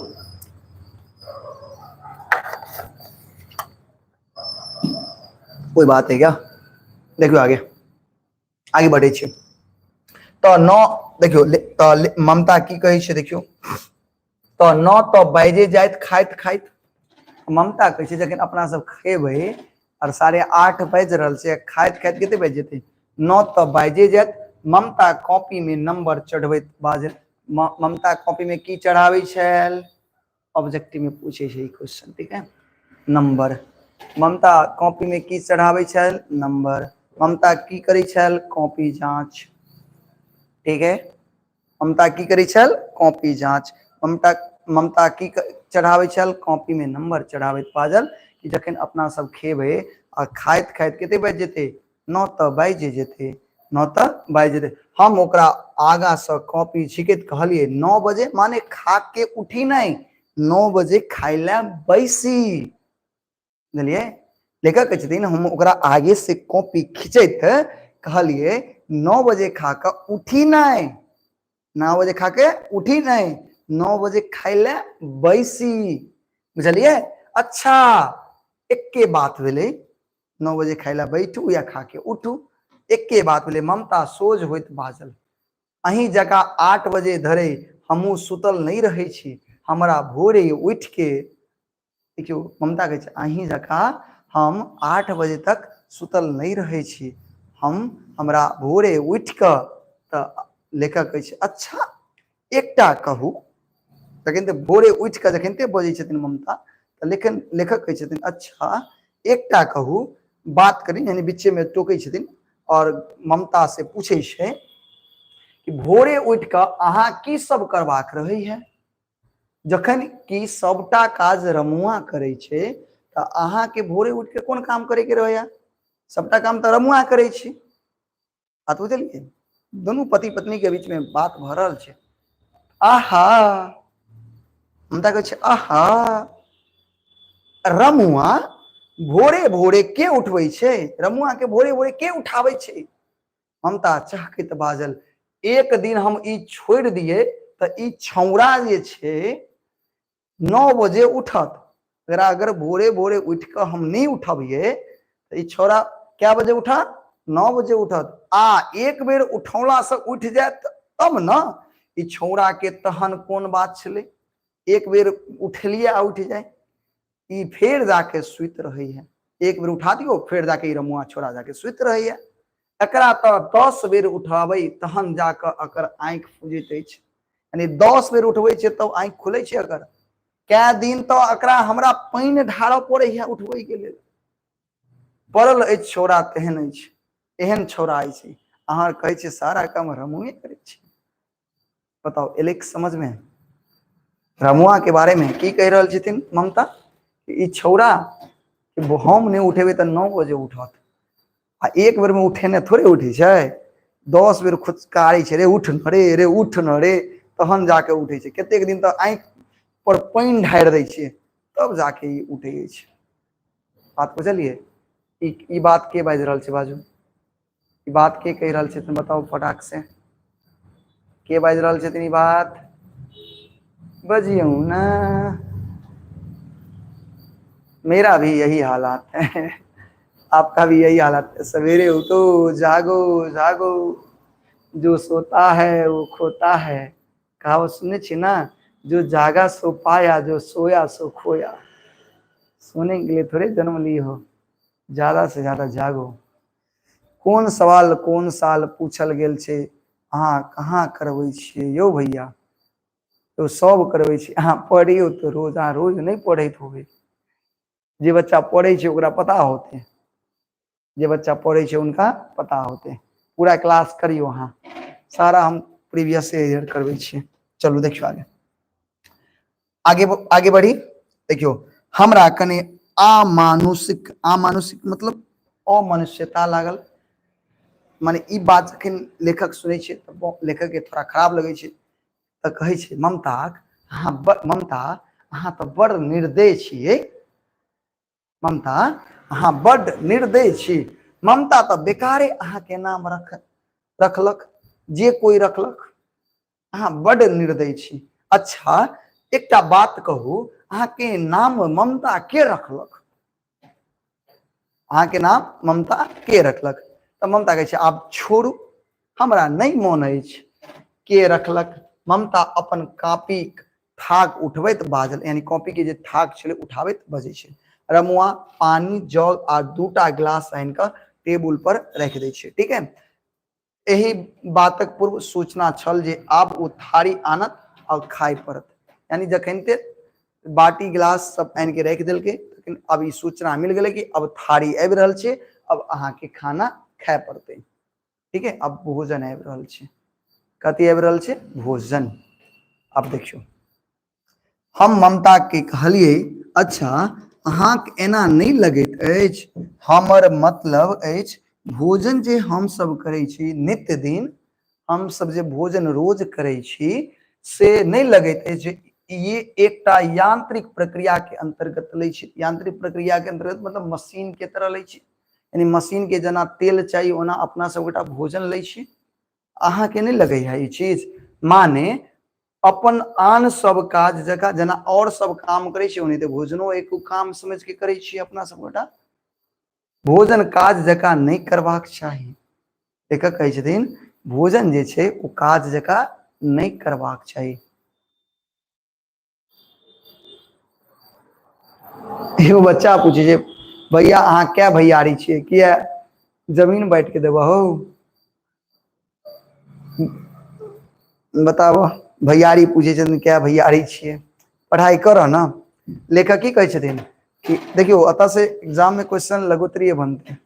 कोई बात है क्या? देखियो आगे आगे बढ़े छी। तो 9 देखियो तो ममता की कहै छै, देखियो तो 9 तो बाजे जाइत खाइत खाइत। ममता कहै छै जखन अपना सब खेबै और 8:30 बाजि रहल छै, खाइत खाइत कते बाजि जेतै? 9 तो बाजे जायत। ममता कॉपी में नंबर चढ़बैत बाजल। ममता कॉपी में की चढ़ाबै छल? ऑब्जेक्टिव में पूछे छै ई क्वेश्चन, ठीक है। नंबर ममता कॉपी में की चढ़ाबै छल? नंबर। ममता की करै छल? कॉपी जांच, ठीक है। ममता की करै छल? कॉपी जांच। ममता ममता की चढ़ाबै छल? कॉपीमे नंबर चढ़ाबैत बाजल कि जखन अपना सब खेबै आ खाइत खाइत कते बाजि जेतै? 9 तऽ बाजि जेतै, 9 तऽ बाजि जेतै। हम ओकरा आगाँसँ कॉपी झिकैत कहलियै, 9 बजे माने खा के उठी नहि, 9 बजे खाय लए बैसी। बुझलियै? लेखक कहै छथिन, हम ओकरा आगे से कॉपी खींचैत कहलियै, 9 बजे खा कऽ उठी नहि, 9 बजे खा के उठी नहि, 9 बजे खाय लए बैसी। बुझलियै? अच्छा, एक्के बात भेलै, 9 बजे खाय लए बैठू या खा के उठू, एक्के बात भेलै। ममता सोझ होइत बाजल, अहीं जकाँ 8 बजे धरि हमहूँ सुतल नहि रहै छी, हमरा भोरे उठि के, देखियौ ममता कहै छै, अहीं जकाँ हम 8 बजे तक सुतल नहि रहै छी, हम हमरा भोरे उठि कऽ। तऽ लेखक कहै छै, अच्छा एकटा कहू। जखन तऽ भोरे उठि कऽ जखन ते बजै छथिन ममता, तऽ लेखन लेखक कहै छथिन, अच्छा एकटा कहू, बात करी, यानी बीचेमे टोकै छथिन आओर ममता से पूछै छै कि भोरे उठि कऽ अहाँ की सब करबाक रहै है? जखन कि सबटा काज रमुआ करै छै तऽ अहाँके भोरे उठि कऽ कोन काम करैके रहैया? सबटा काम तऽ रमुआ करै छै। बात बुझलियै? दुनू पति पत्नी के बीच में बात भऽ रहल छै। आहा, ममता कहै छै, आहा रमुआ भोरे भोरे के उठबै छै? रमुआ के भोरे भोरे के उठाबै छै? ममता चहकैत बाजल, एक दिन हम ई छोड़ि दियै तऽ ई छौड़ा जे छै 9 बजे उठत। अगर अगर भोरे भोरे उठि कऽ हम नहि उठबियै तऽ ई छौड़ा कए बजे उठत? 9 बजे उठत। आ एक बेर उठौलासँ उठि जायत तब ने। ई छौड़ाके तहन कोन बात छलै? एक बेर उठेलियै आ उठि जाय, ई फेर जाके सुति रहै है। एक बेर उठा दियौ, फेर जाके ई रमुआ छोड़ा जाके सुति रहै है। एकरा तऽ 10 बेर उठाबै तहन जाकऽ एकर आँखि फुजैत अछि। यानी 10 बेर उठबै छै तब आँखि खुलै छै एकर। कए दिन तऽ एकरा हमरा पानि ढारऽ पड़ै है उठबैके लेल। पड़ल अछि छौड़ा तेहन अछि, एहन छौड़ा अछि। अहाँ कहै छियै सारा काम रमुए करै छै। बताउ, एलै समझमे रमुआ के बारे में की कहि रहल छथिन ममता? ई छौड़ा हम नहि उठेबै तऽ 9 बजे उठत। आ एक बेर में उठेने थोड़े उठै छै, 10 बेर खुचकारै छै, रे उठ न रे, रे उठ न रे, तहन जाके उठै छै। कतेक दिन तऽ आँखि पर पानि ढारि दै छियै तब जाके ई उठै अछि। बात बुझलियै? ई बात के बाजि रहल छै? बाजू, ई बात के कहि रहल छथिन? बताउ फटाक से, के बाजि रहल छथिन ई बात? बजियौ ना। मेरा भी यही हालात है, आपका भी यही हालात है। सवेरे उठो, जागो जागो, जो सोता है वो खोता है। कहावत सुनने छी ना? जो जागा सो पाया, जो सोया सो खोया। सोने के लिए थोड़े जन्म ली हो, ज्यादा से ज्यादा जागो। कोन सवाल कोन साल पूछल गेल छै? अहाँ कहाँ करबै छियै यौ भैया? यौ सब करबै छै। अहाँ पढ़ियौ तऽ रोज, अहाँ रोज नहि पढ़ैत होबै। जे बच्चा पढ़ै छै ओकरा पता होतै, जे बच्चा पढ़ै छै हुनका पता होतै। पूरा क्लास करियौ अहाँ, सारा हम प्रीवियस ईयर करबै छियै। चलू देखियौ आगे, आगे आगे बढ़ी। देखियौ, हमरा कने अमानुषिक, अमानुषिक मतलब अमनुष्यता लागल। माने ई बात जखन लेखक सुनै छै तऽ लेखक के थोड़ा खराब लगै छै, तऽ कहै छै ममताक, अहाँ ममता अहाँ तऽ बड़ निर्दय छियै। ममता अहाँ बड्ड निर्दय छी। ममता तऽ बेकारे अहाँके नाम रखलक, जे कोइ रखलक, अहाँ बड्ड निर्दय छी। अच्छा एकटा बात कहू, अहाँके नाम ममता के रखलक? अहाँके नाम ममता के रखलक? तऽ ममता कहै छै, आब छोड़ू, हमरा नहि मोन अछि के रखलक। ममता अपन कॉपीक थाक उठबैत बाजल, यानी कॉपी के जे थाक छलै उठाबैत बजै छै। रमुआ पानी जग आ 2टा गिलास आनि कऽ टेबुल पर राखि दै छै। ठीक है, एहि बातक पूर्व सूचना छल जे आब ओ थारी आनत और खाय पड़त। यानी जखन ते बाटी गिलास सब आनि के राखि देलकै तखन अब ई सूचना मिल गेलै कि अब थारी आबि रहल छै, अब अहाँके खाना खाय पड़तै। ठीक है, अब भोजन आबि रहल छै। कथी आबि रहल छै? भोजन। अब देखियौ, हम ममता के कहलियै, अच्छा अहाँके एना नहि लगैत अछि? हमर मतलब अछि भोजन जे हमसभ करै छी नित्य दिन, हमसभ जे भोजन रोज करै छी से नहि लगैत अछि जे ई एकटा यांत्रिक प्रक्रिया के अंतर्गत लै छी? यांत्रिक प्रक्रिया के अंतर्गत मतलब मशीन के तरह लै छी, यानी मशीन के जेना तेल चाही ओना अपना सब गोटा भोजन लै छी। अहाँके नहि लगै है ई चीज? माने अपन आन सब काज जकाँ जेना आओर सब काम करै छी ओनाहिते भोजनो एक काम समझ के करै छी अपना सब गोटा। भोजन काज जकाँ नहि करबाक चाही। लेखक कहै छथिन भोजन जे छै ओ काज जकाँ नहि करबाक चाही। एगो बच्चा पूछे छै, भैया अहाँ कै भैयारी छियै? किया जमीन बांटि के देबह हौ? बताबह, भैयारी पूछे छथिन कै भैयारी छियै? पढ़ाई करऽ ने। लेखक की कहै छथिन कि देखियौ एतऽ से एग्जाम में क्वेश्चन लघुत्तरीय बनतै,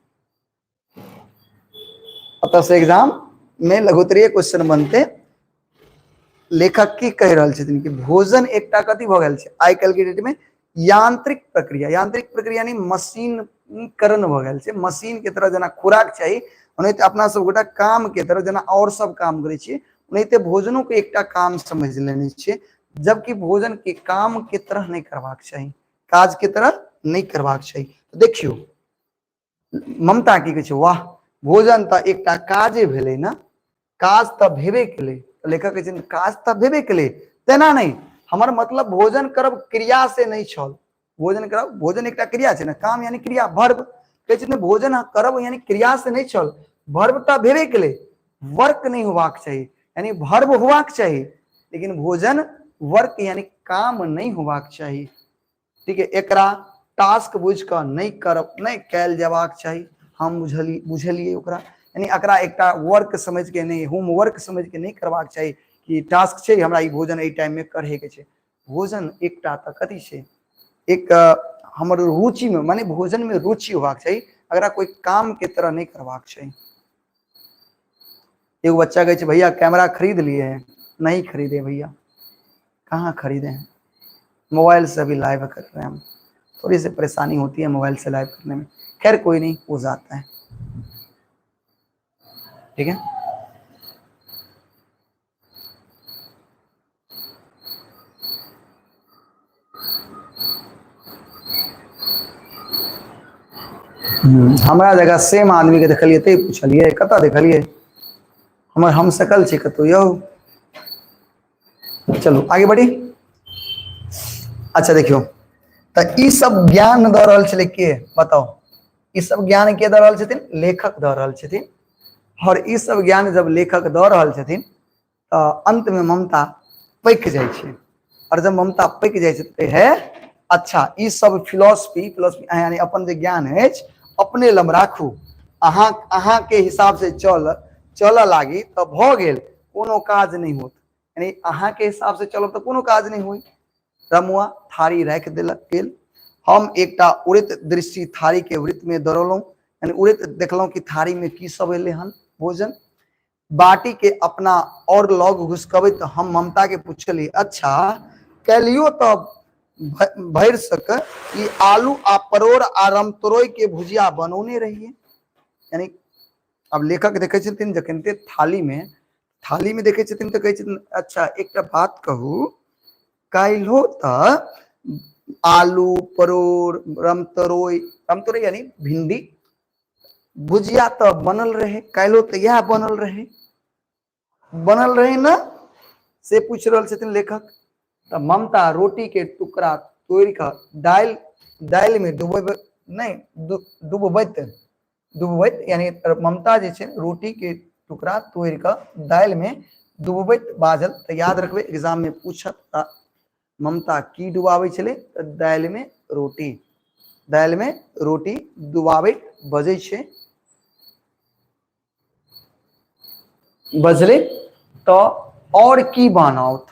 एतऽ से एग्जाम में लघुत्तरीय क्वेश्चन बनतै। लेखक की कहि रहल छथिन कि भोजन एकटा कथी भऽ गेल छै आइ काल्हि के डेट में? यांत्रिक प्रक्रिया, यांत्रिक प्रक्रिया यानी मशीनीकरण भऽ गेल छै। मशीन के तरह जेना खुराक चाही ओनाहिते अपना सब गोटा काम के तरह जेना आओर सब काम करै छियै ओनाहिते भोजनो के एकटा काम समझ लेने छियै, जबकि भोजन के काम के तरह नहि करबाक चाही, काज के तरह नहि करबाक चाही। देखियौ ममता की कहै छै, वाह भोजन तऽ एकटा काजे भेलै ने, काज तऽ भेबे केलै। लेखक कहै छथिन काज तऽ भेबे केलै, तेना नहि, हमर मतलब भोजन करब क्रिया से नहि छल। भोजन करब, भोजन एकटा क्रिया छै ने, काम यानी क्रिया, भर्व। कहै छथिन भोजन करब यानी क्रिया से नहि छल, भर्व तऽ भेबे केलै, वर्क नहि होबाक चाही, यानी भर्व होबाक चाही लेकिन भोजन वर्क यानी काम नहि होबाक चाही। ठीक है, एकरा टास्क बुझि कऽ नहि करब, नहि कयल जेबाक चाही। हम बुझलियै ओकरा, यानी एकरा एकटा वर्क समझ के नहि, होमवर्क समझ के नहि करबाक चाही कि टास्क छै हमरा ई भोजन एहि टाइम में करहे के छै। भोजन एकटा तऽ कथी छै, एक हमर रुचि में, माने भोजन में रुचि होबाक चाही, एकरा कोई काम के तरह नहि करबाक चाही। एगो बच्चा कहै छै भैया कैमरा खरीद लिए हैं? नहीं खरीदे भैया, कहाँ खरीदे हैं, मोबाइल से अभी लाइव कर रहे हैं हम, थोड़ी सी परेशानी होती है मोबाइल से लाइव करने में, खैर कोई नहीं, हो जाता है। ठीक है, हमरा जगह सेम आदमी के देखलियै ते पूछलियै कतऽ देखलियै, हमर हम सकल छै कतौ यौ। चलू आगे बढ़ी। अच्छा देखियौ तऽ ई सब ज्ञान दऽ रहल छलै के, बताउ ई सब ज्ञान के दऽ रहल छथिन? लेखक दऽ रहल छथिन। और ई सब ज्ञान जब लेखक दऽ रहल छथिन तऽ अंत में ममता पकि जाइ छै, और जब ममता पकि जाइ छै तऽ है अच्छा ई सब फिलोसफी, फिलोसफी यानी अपन जे ज्ञान अछि अपने लग राखू, अहाँ के हिसाब से चलऽ लागी तऽ भऽ गेल, कोनो काज नहि होत, यानी अहाँ के हिसाब से चलब तऽ कोनो काज नहि होई। रमुआ थारी राखि देलक गेल। हम एकटा उड़ैत दृष्टि थारी के वृत्त में दौड़लहुँ, यानी उड़ैत देखलहुँ कि थारी में की सब एलै हन भोजन। बाटी के अपना और लग घुसकबैत हम ममता के पूछली, अच्छा कैलियो तऽ भरि सक ई आलू आ परोड़ आ रमतोरई के भुजिया बनौने रहिए। यानी अब लेखक देखै छथिन जखन ते थाली में देखै छथिन तऽ कहै छथिन अच्छा एकटा बात कहू, काल्हिो तऽ आलू परोड़ रमतोरई, रमतोरई यानी भिंडी भुजिया तऽ बनल रहे, काल्हिो तऽ इएह बनल रहे, बनल रहे ने, से पूछि रहल छथिन लेखक। तऽ ममता रोटी के टुकड़ा तोड़ि कऽ दालि में डुबैत नहि, डुबबैत, डुबबैत यानी ममता जे छै रोटी के टुकड़ा तोड़ि कऽ दालि में डुबबैत बाजल। तऽ याद रखबै एग्जाम में पूछत तऽ ममता की डुबाबै छलै, तऽ दालि में रोटी, दालि में रोटी डुबाबैत बजै छै, बजलै तऽ और की बनाओत?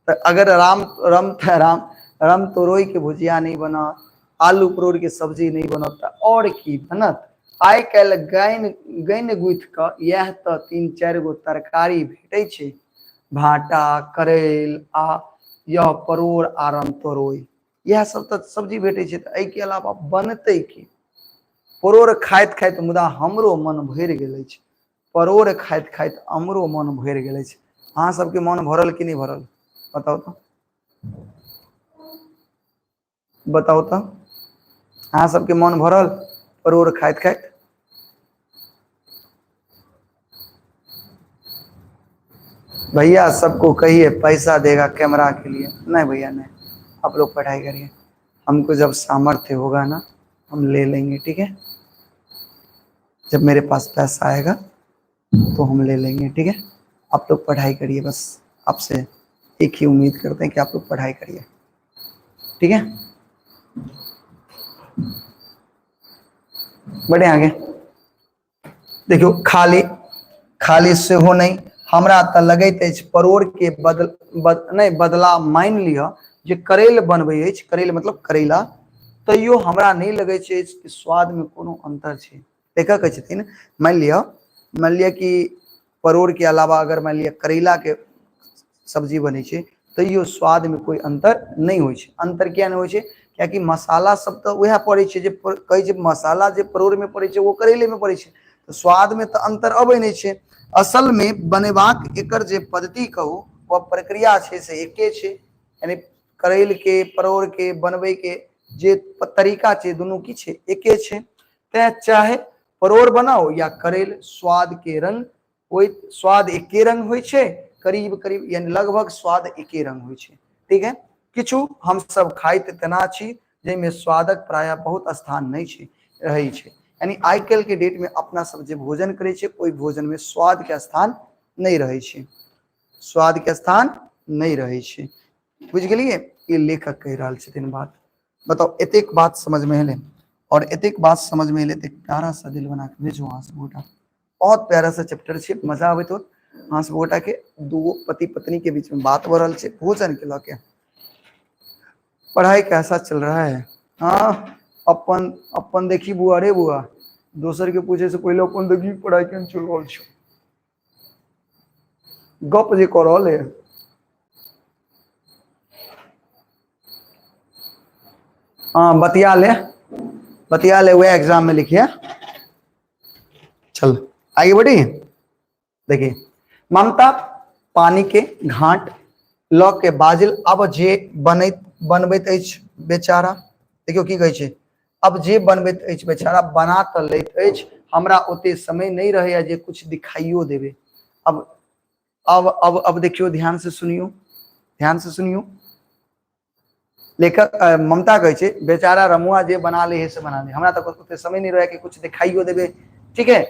तऽ अगर राम रम राम रम तोरोई के भुजिया नहीं बनत, आलू परोड़ के सब्जी नहीं बनत, तऽ और की बनत? आइ काल्हि गानि गुथि कऽ इएह तऽ 3-4 गो तरकारी भेटै छै, भाटा करैल आ यह परोड़ आरम तरोई, इएह सब तऽ सब्जी भेटै छै। तऽ एहिके अलावा बनतै की? परोड़ खाइत खाइत मुदा हमरो मन भरि गेल अछि। परोड़ खाइत खाइत हमरो मन भरि गेल अछि। अहाँ सबके मन भरल कि नहि भरल, बताउ तऽ, बताउ तऽ, अहाँ सबके मन भरल परोड़ खाइत खाइत? भैया सबको कहिए पैसा देगा कैमरा के लिए। नहीं भैया नहीं, आप लोग पढ़ाई करिए, हमको जब सामर्थ्य होगा ना हम ले लेंगे, ठीक है? जब मेरे पास पैसा आएगा तो हम ले लेंगे, ठीक है? आप लोग पढ़ाई करिए, बस आपसे एक ही उम्मीद करते हैं कि आप लोग पढ़ाई करिए, ठीक है? बढ़े आगे। देखियो, खाली खाली सेहो नहि, हमरा तऽ लगैत अछि परोड़ के बदल बद, नहि बदला मानि लिअ जे करैल बनबै अछि, करैल मतलब करैला, तैयो हमरा नहि लगै छै कि स्वादमे कोनो अन्तर छै। लेखक कहै छथिन मानि लिअ कि परोड़के अलावा अगर मानि लिअ करैलाके सब्जी बनै छै तैयो स्वादमे कोइ अन्तर नहि होइ छै। अन्तर किया नहि होइ छै? कियाकि मसाला सब तऽ उएह पड़ै छै जे कहै छै मसाला जे परोड़मे पड़ै छै ओ करैलेमे पड़ै छै, तऽ स्वादमे तऽ अन्तर अबै नहि छै। असलमे बनेबाक एकर जे पद्धति कहू वा प्रक्रिया छै से एके छै, यानी करैलके परोड़के बनबैके जे तरीका छै दुनू की छै, एके छै। तैं चाहे परोड़ बनाउ या करैल, स्वाद के रंग ओहि स्वाद एके रंग होइ छै, करीब करीब यानी लगभग स्वाद एके रंग होइ छै, ठीक है? किछु हमसब खाइत तेना छी जाहिमे स्वादक प्रायः बहुत स्थान नहि छै रहै छै, यानी आइ काल्हि के डेट में अपना सब जे भोजन करै छै ओहि भोजन में स्वाद के स्थान नहि रहै छै, स्वाद के स्थान नहि रहै छै। बुझि गेलियै? ई लेखक कहि रहल छथिन बात। बताउ, एतेक बात समझ में एलै? और एतेक बात समझ में एलै तऽ प्यारा सा दिल बना के भेजू अहाँ सब गोटा। बहुत प्यारा सा चैप्टर छै, मजा आबैत होत अहाँ सब गोटा के। दूगो पति पत्नी के बीच में बात भऽ रहल छै भोजन के लऽ के। पढ़ाई कैसा चल रहा है? हाँ, अपन अपन देखी बुआ, रे बुआ, दोसर के पूछे से पहले अपन देखी पढ़ाई केहन चल रहल छै। गप जे कऽ रहल है। हाँ, बतिया ले, बतिया ले, वह एग्जाम में लिखिए। चल आगे बढ़ी। देखिए, ममता पानी के घाट ल के बाजल, अब जे बनैत बनबैत अछि बेचारा, देखियौ की कहै छै, अब जे बनबैत अछि बेचारा बना तऽ लैत अछि, हमरा ओते समय नहि रहैया जे कुछ दिखाइयो देबै। अब अब अब अब देखियौ, ध्यान से सुनियौ, ध्यान से सुनियौ। लेखक ममता कहै छै बेचारा रमुआ जे बना ले है से बना ले, हमरा तऽ ओते समय नहि रहै कि कुछ देखाइयो देबै, ठीक है?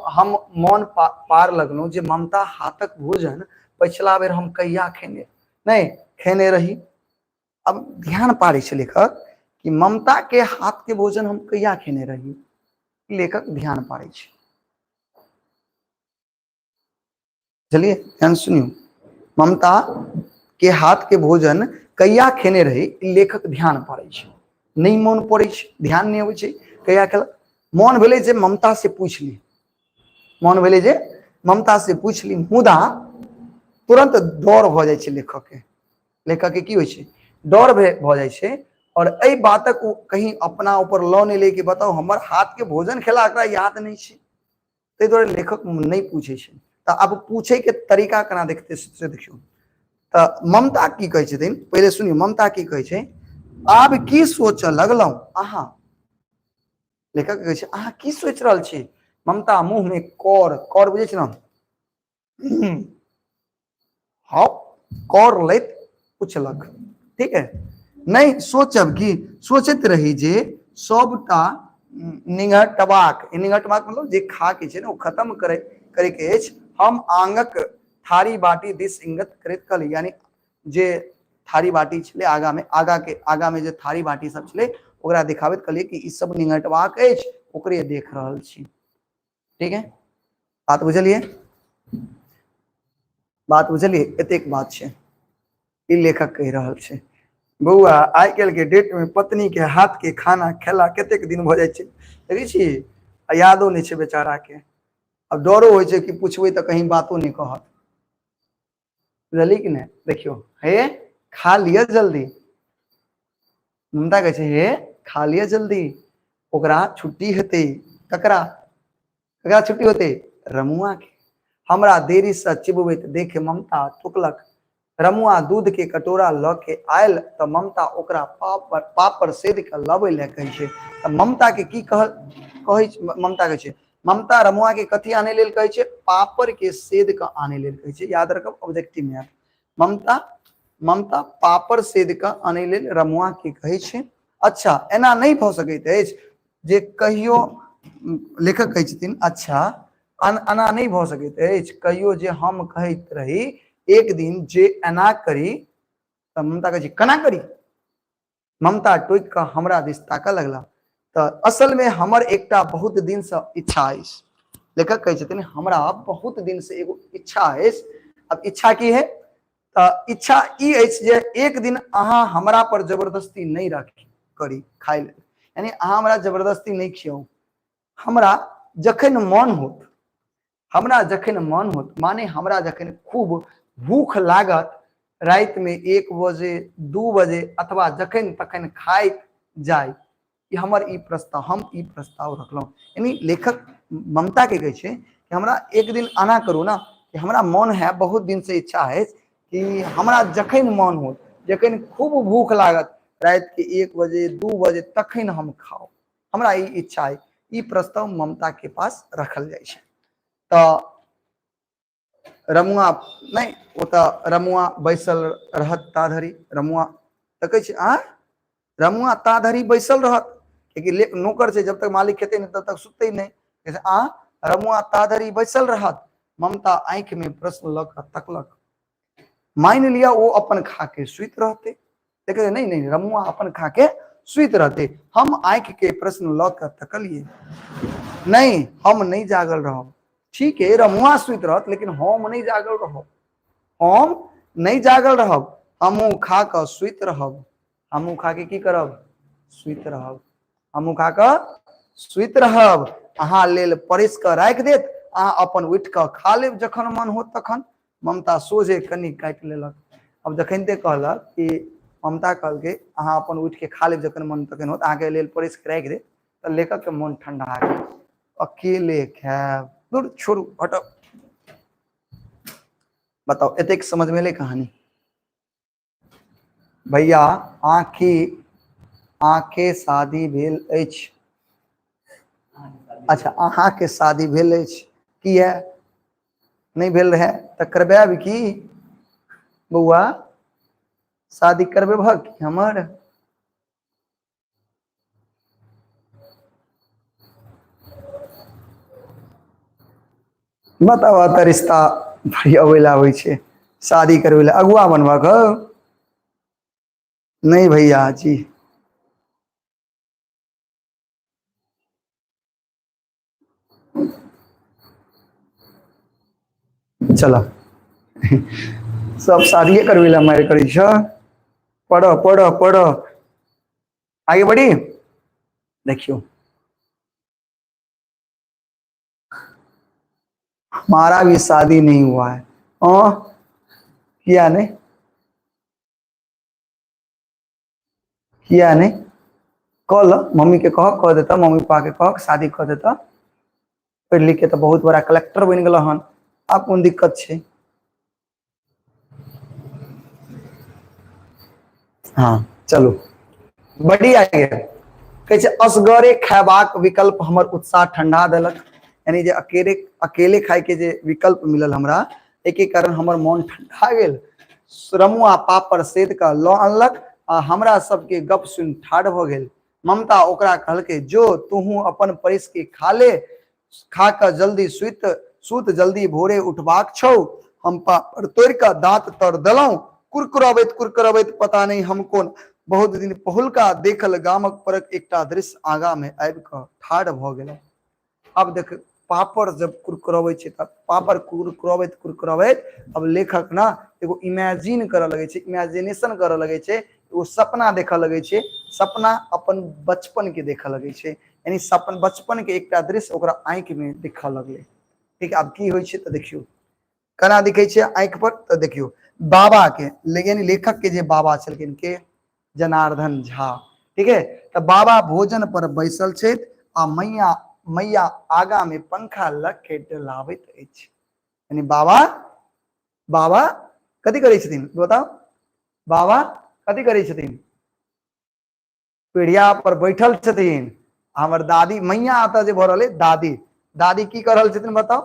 हम मन पार लगलहुँ जे ममता हाथक भोजन पछिला बेर हम कहिया खेने नहि खेने रही। अब ध्यान पारै छै लेखक कि ममता के हाथ के भोजन हम कहिया खेने रही, लेखक ध्यान पारै छै। चलिए ध्यान सुनियो, ममता के हाथ के भोजन कहिया खेने रही, लेखक ध्यान पारै छै, नहि मन पड़ै छै, ध्यान नहि अबै छै कहिया खेलक। मन भेलै जे ममता से पूछि ली, मन भेलै जे ममता से पूछि ली, मुदा तुरंत डर भऽ जाइ छै लेखक के। लेखक के की होइ छै? डर भऽ जाइ छै, और एहि बातक ओ कहीं अपना ऊपर लऽ नहि लै कि बताउ हमर हाथ के भोजन खेला एकरा याद नहि छै, ताहि दुआरे लेखक नहि पूछै छै। तऽ आब पूछैके तरीका केना देखतै से देखियौ। तऽ ममता की कहै छथिन पहिले सुनियौ। ममता की कहै छै? आब की सोचऽ लगलहुँ अहाँ? लेखक कहै छै अहाँ की सोचि रहल छी? ममता मुँहमे कर, कर बुझै छी ने, हँ, कर लैत पुछलक, ठीक है, नहि सोचब कि सोचैत रही जे सबटा निंघटबाक, निंघटबाक मतलब जे खा के छै ने ओ खत्म करे करे के अछि। हम आंगक थारी बाटी दिस इंगित करैत कहली, यानी जे थारी बाटी छलै आगा में, आगा के आगा में जे थारी बाटी सब छलै ओकरा दिखाबैत कहलियै कि ई सब निंघटबाक अछि, ओकरे देख रहल छी, ठीक है? बात बुझलियै? बात बुझलियै? एतेक बात छै, ई लेखक कहि रहल छै। बौआ, आइ काल्हि के डेट में पत्नी के हाथ के खाना खेला कतेक दिन भऽ जाइ छै देखै छी, आ यादो नहि छै बेचारा के। आब डरो होइ छै कि पुछबै तऽ कहीं बातो नहि कहत, बुझलियै कि नहि? देखियौ, हे खा लिअ जल्दी। ममता कहै छै, हे खा लिअ जल्दी, ओकरा छुट्टी हेतै। ककरा? ककरा छुट्टी होतै? रमुआ के। हमरा देरी से चिबबैत देख ममता टोकलक। रमुआ दूध के कटोरा लऽ के आयल तऽ ममता ओकरा पापड़ पापड़ सेद के लबै लए कहै छै। तऽ ममता के की कहल कहै ममता कहै छै, ममता रमुआ के कथी आनै लेल कहै छै? पापड़ के सेद के आनै लेल कहै छै। याद रखब, ऑब्जेक्टिव में आयत। ममता ममता पापड़ सेद के आनै लेल रमुआ के कहै छै। अच्छा, एना नहि भऽ सकैत अछि जे कहियो, लेखक कहै छथिन, अच्छा एना नहि भऽ सकैत अछि कहियो जे हम कहैत रही एक दिन जे एना करी। तऽ ममता कहै छै, केना करी? ममता टोकि कऽ हमरा दिस ताकऽ लगला। तऽ असलमे हमर एकटा बहुत दिनसँ इच्छा अछि। लेखक कहै छथिन, हमरा बहुत दिनसँ एगो इच्छा अछि। अब इच्छा की है? तऽ इच्छा ई अछि जे एक दिन अहाँ हमरा पर जबरदस्ती नहि राखी करी खाय लेल, यानी अहाँ हमरा जबरदस्ती नहि खियाउ। हमरा जखन मन होत, हमरा जखन मन होत, माने हमरा जखन खूब भूख लागत, रातिमे 1 बजे 2 बजे अथवा जखन तखन खाइत जाय, ई हमर ई प्रस्ताव, हम ई प्रस्ताव रखलहुँ। यानी लेखक ममता के कहै छै कि हमरा एक दिन एना करू ने कि हमरा मन है, बहुत दिन से इच्छा है कि हमरा जखन मन हो, जखन खूब भूख लागत, रातिके 1 बजे 2 बजे तखन हम खाउ, हमरा ई इच्छा है। ई प्रस्ताव ममता के पास रखल जाइ छै। तऽ रमुआ नहि, ओ तऽ रमुआ बैसल रहत ता धरि, रमुआ तऽ कहै छै, आ रमुआ ता धरि बैसल रहत, कियाकि नौकर छै, जब तक मालिक खेतै नहि तब तक सुततै नहि। कहै छै, आ रमुआ ता धरि बैसल रहत। ममता आँखि में प्रश्न लऽ कऽ तकलक। मानि लिअ ओ अपन खा के सुति रहतै। देखै नहि नहि, रमुआ अपन खा के सुति रहतै। हम आँखि के प्रश्न लऽ कऽ तकलियै। नहि, हम नहि जागल रहब। ठीक है, रमुआ सुति रहत, लेकिन हम नहि जागल रहब, हम नहि जागल रहब, हमहूँ खा कऽ सुति रहब। हमहूँ खा के की करब? सुति रहब। हमहूँ खा कऽ सुति रहब। अहाँ लेल परसि कऽ राखि देत, अहाँ अपन उठि कऽ खा लेब जखन मन होत तखन। ममता सोझे कनि काटि लेलक। अब जखनिते कहलक कि ममता कहलकै अहाँ अपन उठि के खा लेब जखन मन तखन होत, अहाँके लेल परसि कऽ राखि देत, तऽ लेखकके मन ठंडा गेल। अकेले खायब, दूर छोड़ू, हटब। बताउ, एतेक समझ में एलै कहानी? भैया आँखि आँखे शादी भेल अछि? अच्छा, अहाँके शादी भेल अछि? किया नहि भेल रहै तऽ करबायब की? बौआ, शादी करबेबह की हमर? बताबऽ, तऽ रिश्ता अबै लए आबै छै शादी करबै लए, अगुआ बनबऽ नहि भैया जी? चल, सब शादिये करबै लए मारि करै छ। पढ़ पढ़ पढ़, आगे बढ़ी। देखियो, हमारा भी शादी नहीं हुआ है। ओ किया नहीं? किया नहीं? कह ल, मम्मी के कह, कह देता, मम्मी पापा के कह, शादी कह देता। पढ़ लिख के तो बहुत बड़ा कलेक्टर बन गल हन, आब कोन दिक्कत छै? हाँ, चलू बड़ी आगे। कहै छै, असगरे खयबाक विकल्प हमर उत्साह ठंडा देलक। यानी जे अकेले अकेले खाय के जे विकल्प मिलल हमरा, एके कारण हमर मन ठंडा गेल। रमुआ पापड़ सेद कऽ लऽ अनलक आ हमरा सबके गप सुनि ठाढ़ भऽ गेल। ममता ओकरा कहलकै, जो तूहू अपन परसि के खा ले, खा कऽ जल्दी सुति सुत, जल्दी भोरे उठबाक छौ। हम पापड़ तोड़ि कऽ दाँत तर देलहुँ। कुरकुरबैत कुरकुरबैत पता नहि हम कोन बहुत दिन पहुलका देखल गामक परक एकटा दृश्य आगाँ मे आबि कऽ ठाढ़ भऽ गेल। अब देख, पापड़ जब कुरकुरबै छै तऽ पापड़ कुरकुरबैत कुरकुरबैत अब लेखक ना एगो इमेजिन करऽ लगै छै, इमेजिनेशन करऽ लगै छै, एगो सपना देखऽ लगै छै, सपना अपन बचपन के देखऽ लगै छै। यानी सपन बचपन के एकटा दृश्य ओकरा आँखि में दिखऽ लगलै। ठीक, आब की होइ छै तऽ देखियौ केना दिखै छै आँखि पर। तऽ देखियौ, बाबा के, लेकिन लेखक के जे बाबा छलखिन के जनार्दन झा, ठीक है। तऽ बाबा भोजन पर बैसल छथि आ मैया मैया आगा में पंखा लग के डोलाबैत अछि। यानी बाबा बाबा कथी करै छथिन बताउ? बाबा कथी करै छथिन? पीढ़िया पर बैठल छथिन। हमर दादी मैया एतऽ जे भऽ रहल अइ दादी, दादी की कऽ रहल छथिन बताउ?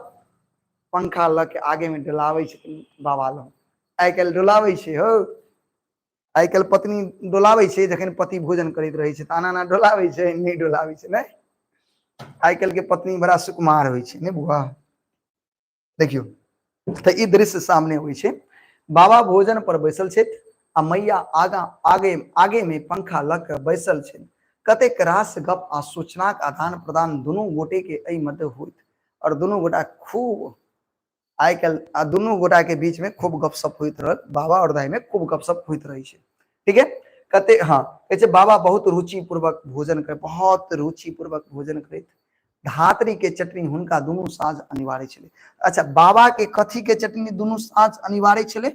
पंखा लऽ के आगे में डोलाबै छथिन बाबा लग। आइ काल्हि डोलाबै छै हौ, आइ काल्हि पत्नी डोलाबै छै जखन पति भोजन करैत रहै छै तऽ आना आना डोलाबै छै, नहि डोलाबै छै नहि। आइ काल्हि के पत्नी बड़ा सुकुमार होइ छै नहि बुआ? देखियौ तऽ ई दृश्य सामने होइ छै। बाबा भोजन पर बैसल छथि आ मैया आगा आगे आगे में पंखा लऽ कऽ बैसल छथि। कतेक रास गप आ सूचनाक आदान प्रदान दुनू गोटे के एहि मध्य होइत और दुनू गोटा खूब आइ काल्हि आ दुनू गोटा के बीच में खूब गपशप होइत रहल। बाबा और दाई में खूब गपशप होइत रहै छै, ठीक है। कते हाँ कहै छै बाबा बहुत रुचि पूर्वक भोजन कर, बहुत रुचि पूर्वक भोजन करैत। धात्री के चटनी हुनका दुनू साँझ अनिवार्य छलै। अच्छा, बाबा के कथी के चटनी दुनू साँझ अनिवार्य छलै?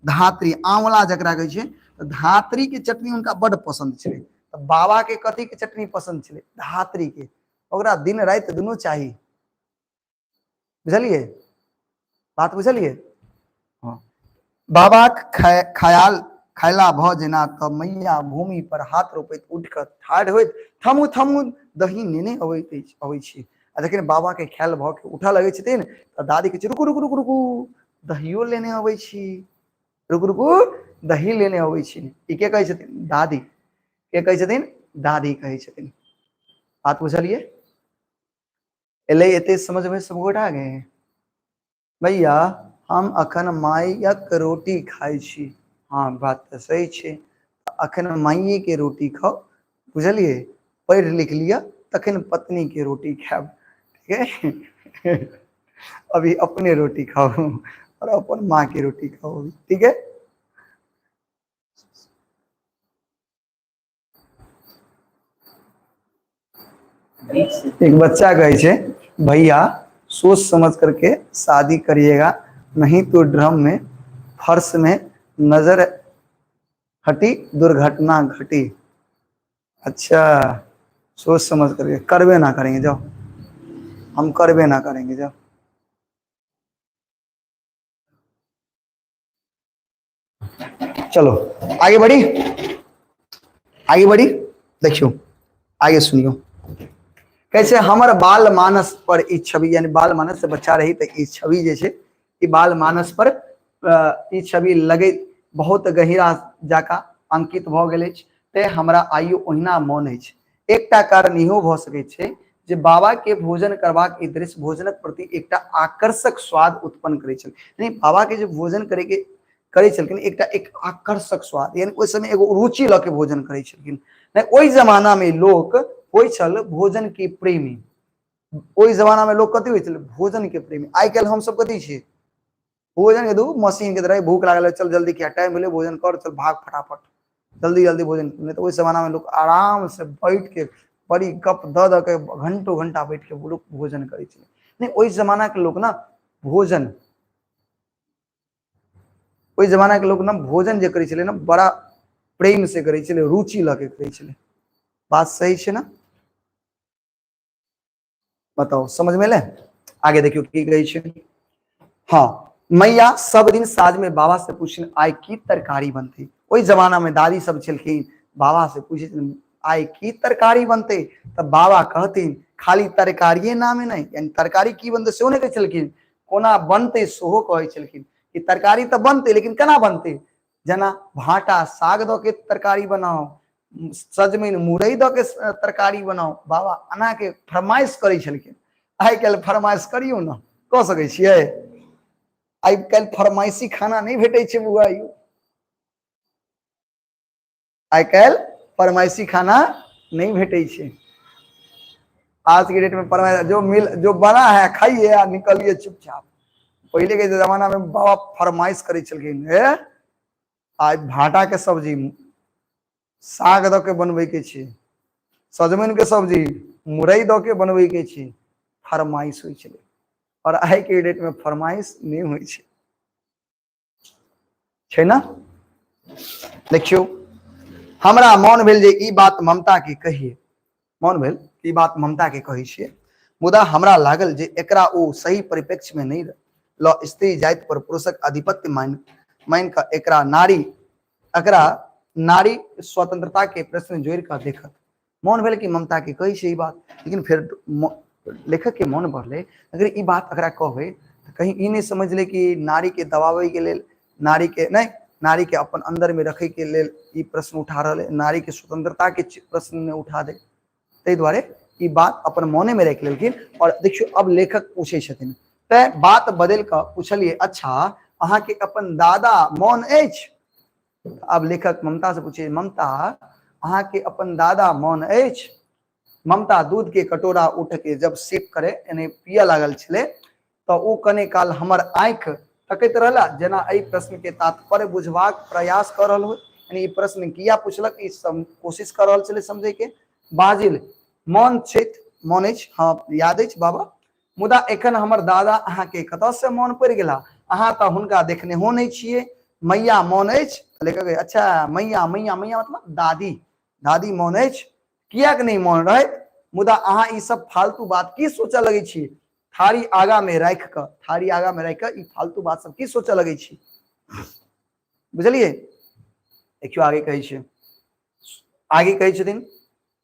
धात्री, आंवला जकरा कहै छै, तऽ धात्री के चटनी हुनका बड्ड पसन्द छलै। तऽ बाबा के कथी के चटनी पसन्द छलै? धात्री के। ओकरा दिन राति दुनू चाही, बुझलियै बात? बुझलियै? हाँ। बाबाक खयाल खयला भऽ जेना तऽ मैया भूमि पर हाथ रोपैत उठि कऽ ठाढ़ होइत, थमू थमू दही नेने अबैत अछि, अबै छी। आ जखन बाबा के ख्याल भऽ के उठऽ लगै छथिन तऽ दादी कहै छै रुकू रुकू रुकू रुकू, दहियो लेने अबै छी, रुकू रुकू दही लेने अबै छी। ई के कहै छथिन? दादी। के कहै छथिन? दादी कहै छथिन। बात बुझलियै? एलै एते समझबै सब गोटा गे? भैया हम अखन मायक रोटी खाइ छी। हाँ बात तऽ सही छै, अखन माइए के रोटी खाउ, बुझलियै? पढ़ि लिख लिअ तखन पत्नी के रोटी खायब, ठीक है? अभी अपने रोटी खाउ और अपन माँ के रोटी खाउ, ठीक है? एक बच्चा कहै छै भैया सोच समझ करके शादी करिएगा, नहीं तो ड्रम में फर्श में नजर हटी दुर्घटना घटी। अच्छा, सोच समझ करके करबे ना करेंगे, जाओ हम करबे ना करेंगे, जाओ। चलो आगे बढ़ी, आगे बढ़ी, देखियो आगे सुनियो कैसे हमर बाल मानस पर ई छवि, यानी बाल मानस से बच्चा रही तो ई छवि जे छै ई बाल मानस पर ई छवि लगे बहुत गहिरा जाका अंकित भऽ गेल अछि, तें हमरा आइयो ओहिना मन अछि। एकटा कारण इहो भऽ सकै छै जे बाबा के भोजन करबाक ई दृश्य भोजनक प्रति एकटा आकर्षक स्वाद उत्पन्न करै छल। यानी बाबा के जे भोजन करे के करै छलखिन एकटा एक आकर्षक स्वाद, यानी ओहि समय एगो रुचि लऽ के भोजन करै छलखिन। नहि ओहि जमाना में लोक होइ छल भोजन के प्रेमी। ओहि जमाना में लोक कथी होइ छल? भोजन के प्रेमी। आइ काल्हि हमसब कथी छियै? भोजन के दू मशीन के तरह, भूख लागल है चल जल्दी किया टाइम भेलै भोजन कर, चल भाग फटाफट जल्दी जल्दी भोजन। नहीं तो ओहि जमाना में लोग आराम से बैठ के बड़ी गप दऽ दऽ के घंटो घंटा बैठ के लोग भोजन करै छलै। नहीं ओहि जमाना के लोग ना भोजन, ओहि जमाना के लोग ना भोजन जे करै छलै ना बड़ा प्रेम से करै छलै, रुचि लऽ के करै छलै। बात सही छै ना? बताओ समझ में एलै? आगे देखियौ की कहै छै। हाँ मैया सब दिन साँझ में बाबा से पूछिन आइ की तरकारी बनतै। ओहि जमाना में दादी सब छलखिन, बाबा से पूछै आइ की तरकारी बनतै, तऽ बाबा कहथिन खाली तरकारिये नामे नहि, यानी तरकारी की बनतै सेहो नहि कहै छलखिन, कोना बनतै सेहो कहै छलखिन कि तरकारी तऽ बनतै लेकिन केना बनतै, जेना भाटा साग दऽ के तरकारी बनाउ, सजमनि मुरई दऽ के तरकारी बनाउ। बाबा एना के फरमाइश करै छलखिन। आइ काल्हि फरमाइश करियौ ने, कऽ सकै छियै? आइ काल्हि फरमाइशी खाना नहि भेटै छै बौआ यौ, आइ काल्हि फरमाइशी खाना नहि भेटै छै। आज के डेट में फरमाइश जो मिल जो बना है खाइए आ निकलिए चुपचाप। पहले के जमाना में बाबा फरमाइश करै छलखिन, हे आइ भाटा के सब्जी साग दऽ के बनबै के छै, सजमनि के सब्जी मुरई दऽ के बनबै के छै, फरमाइश होइ छलै। और आइ के डेट में फरमाइश नहि होइ छै। छै ना? देखियौ, हमरा मोन भेल जे ई बात ममता के कहिए, मोन भेल ई बात ममता के कहै छियै, मुदा हमरा लागल जे एकरा ओ सही परिप्रेक्ष्य में नहि ल स्त्री जाति पर पुरुषक आधिपत्य मान मान कऽ एकरा नारी, एकरा नारी स्वतंत्रता के प्रश्न जोड़ि कऽ देखत। मोन भेल कि ममता के कहै छै ई बात, लेकिन फेर लेखक के मोन बढ़लै, अगर ई बात एकरा कहबै तऽ कहीं ई नहि समझ ले कि नारी के दबाबै के लेल, नारी के नहि, नारी के अपन अंदर में रखे के लेल ई प्रश्न उठा रहल है, नारी के स्वतंत्रता के प्रश्न में उठा दे, ताहि दुआरे ई बात अपन मोने में राखि लेलखिन। और देखियौ अब लेखक पूछै छथिन, तैं बात बदलि कऽ पुछलियै, अच्छा अहाँके अपन दादा मोन अछि? अब लेखक ममता से पूछे, ममता अहाँके अपन दादा मोन अछि? ममता दूध के कटोरा उठ के जब सिप करे यानी पिय लागल छलै तऽ ओ कने काल हमर आँखि तकैत रहला, जेना एहि प्रश्न के तात्पर्य बुझबाक प्रयास कऽ रहल हो, यानी ई प्रश्न किया पुछलक ई कोशिश कऽ रहल छलै समझै के। बाजिल, मोन छथि, मोन अछि, हाँ याद अछि बाबा, मुदा एखन हमर दादा अहाँके कतऽ से मोन पड़ि गेला? अहाँ तऽ हुनका देखने हो नहि छियै। मैया मोन अछि? लेखक, अच्छा मैया, मैया, मैया मतलब दादी, दादी मोन अछि? किएक नहि मोन रहैत, मुदा अहाँ ई सब फालतू बात की सोचऽ लगै छी? थारी आगा में राखि कऽ, थारी आगा में राखि कऽ ई फालतू बात सब की सोचऽ लगै छी? बुझलियै? देखियौ आगे कहै छै, आगे कहै छथिन,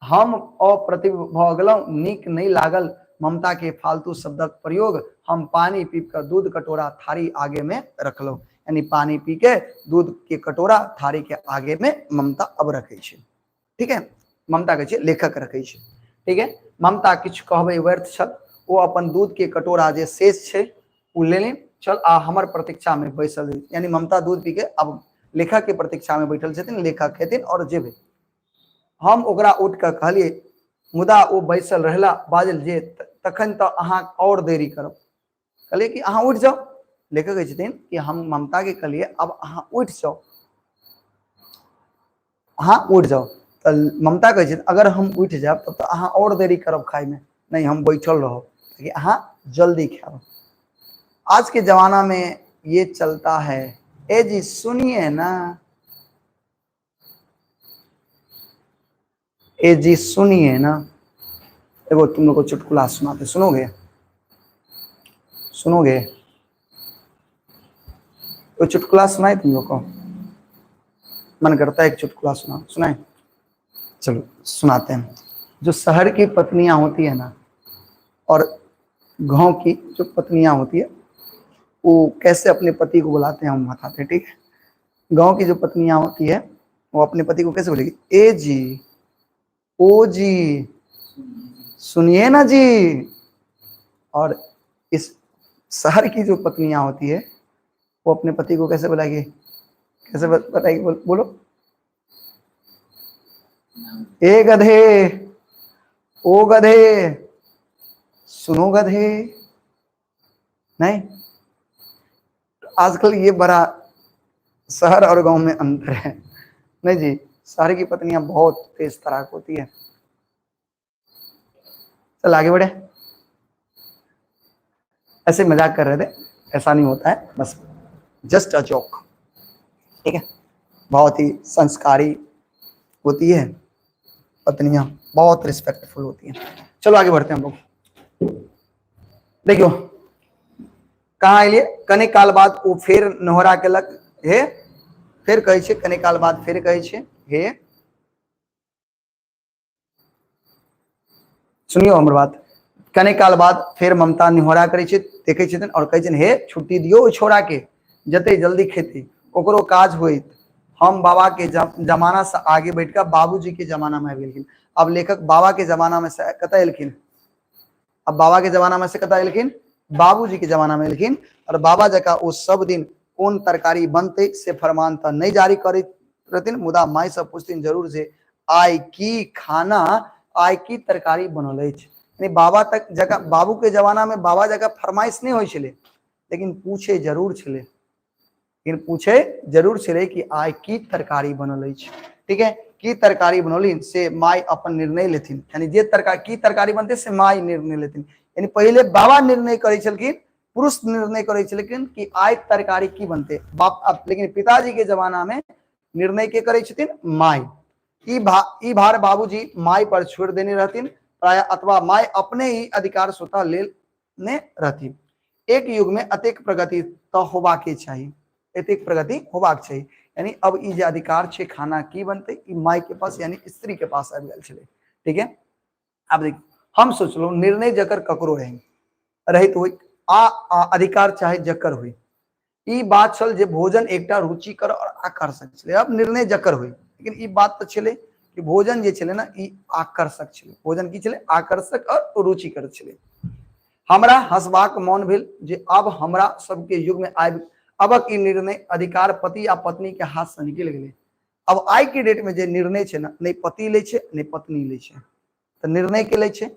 हम अप्रतिभ भऽ गेलहुँ, नीक नहि लागल ममता के फालतू शब्दक प्रयोग। हम पानी पीब कऽ दूध कटोरा थारी आगे में रखलहुँ, यानी पानी पी के दूध के कटोरा थारी के आगे में ममता अब रखै छै। ठीक है, ममता कहै छै लेखक रखै छै। ठीक है, ममता किछु कहबै व्यर्थ छल, ओ अपन दूध के कटोरा जे शेष छै ओ लेने छल आ हमर प्रतीक्षा में बैसल, यानी ममता दूध पी के अब लेखक के प्रतीक्षा में बैठल छथिन, लेखक हेथिन और जेबै। हम ओकरा उठि कऽ कहलियै, मुदा ओ बैसल रहला, बाजल जे तखन तऽ अहाँ आओर देरी करब। कहलियै कि अहाँ उठि जाउ। लेखक कहै छथिन कि हम ममता के कहलियै अब अहाँ उठि जाउ, अहाँ उठि जाउ। तऽ ममता कहै छथिन अगर हम उठि जायब तब तऽ अहाँ आओर देरी करब खायमे, नहीं हम बैठल रहब ताकि अहाँ जल्दी खायब। आज के जमाना में ये चलता है। ए जी सुनिए ना, ए जी सुनिए ना, एगो तुम लोग को चुटकुला सुनाते, सुनोगे? सुनोगे? वो चुटकुला सुनाए तुम लोग को? मन करता है एक चुटकुला सुना, सुनाए? चलो सुनाते हैं। जो शहर की पत्नियां होती है ना और गांव की जो पत्नियां होती है वो कैसे अपने पति को बुलाते हैं हम बताते हैं, ठीक है। गांव की जो पत्नियां होती है वो अपने पति को कैसे बोलेगी? ए जी, ओ जी, सुनिए ना जी। और इस शहर की जो पत्नियां होती है वो अपने पति को कैसे बुलाएगी? कैसे बताएगी? बोलो। ए गधे, ओ गधे, सुनो गधे। नहीं, आजकल ये बड़ा शहर और गांव में अंतर है। नहीं जी, शहर की पत्नियां बहुत तेज तराक होती है। चल आगे बढ़े। ऐसे मजाक कर रहे थे, ऐसा नहीं होता है, बस जस्ट अ जोक, ठीक है। बहुत ही संस्कारी होती है पत्नियां, बहुत रिस्पेक्टफुल होती हैं। चलो आगे बढ़ते हैं हम लोग। देखियो कहाँ एलियै, कने काल बाद ओ फेर नोहरा केलक, हे फेर कहै छै, कने काल बाद फेर कहै छै, हे सुनियो हमर बात। कने काल बाद फेर ममता निहोरा करै छै, देखै छथिन और कहै छथिन, हे छुट्टी दियौ ओहि छौड़ा के, जते जल्दी खेतै ओकरो काज होइत। हम बाबा के जमाना से आगे बढ़ि कऽ बाबूजी के जमाना में आबि गेलखिन। अब लेखक बाबा के जमाना में से कतऽ एलखिन? अब बाबा के जमाना में से कतऽ एलखिन? बाबूजी के जमाना में एलखिन। और बाबा जकाँ ओ सब दिन कोन तरकारी बनतै से फरमान तऽ नहि जारी करैत रहथिन, मुदा माय से पूछथिन जरूर जे आइ की खाना, आइ की तरकारी बनल अछि। यानी बाबा तक जकाँ, बाबू के जमाना में बाबा जकाँ फरमाइश नहि होइ छलै, लेकिन पूछे जरूर छलै, लेकिन पूछे जरूर छलै कि आइ की तरकारी बनल अछि। ठीक है, की तरकारी बनौली से माय अपन निर्णय लेथिन, यानी जे तरकारी की तरकारी बनतै से माय निर्णय लेथिन। यानी पहिले बाबा निर्णय करै छलखिन, पुरुष निर्णय करै छलखिन कि आइ तरकारी की बनतै बाप अब, लेकिन पिताजी के जमाना में निर्णय के करै छथिन माय। ई भार बाबूजी माय पर छोड़ि देने रहथिन प्राय, अथवा माय अपने ही अधिकार स्वतः लेल ने रहथिन। एक युग में अतेक प्रगति तो होबाके चाही, एतेक प्रगति होबाक चाही, यानी अब ई जे अधिकार छै खाना की बनतै ई माय के पास यानी स्त्री के पास आबि गेल छलै। ठीक है, आब देखियौ हम सोचलहुँ निर्णय जकर ककरो रहे रहैत होय आ अधिकार चाहे जकर होय, ई बात छल जे भोजन एकटा रुचिकर और आकर्षक छलै। अब निर्णय जकर होय, लेकिन ई बात तऽ छलै कि भोजन जे छलै ने ई आकर्षक छलै। भोजन की छलै? आकर्षक और रुचिकर छलै। हमरा हंसबाक मन भेल जे अब हमरा सबके युग में आबि अबक ई निर्णय अधिकार पति आ पत्नी के हाथ से निकलि गेलै। अब आइ के डेट में जे निर्णय छै ने, नहि पति लै छै नहि पत्नी लै छै, तऽ निर्णय के लै छै?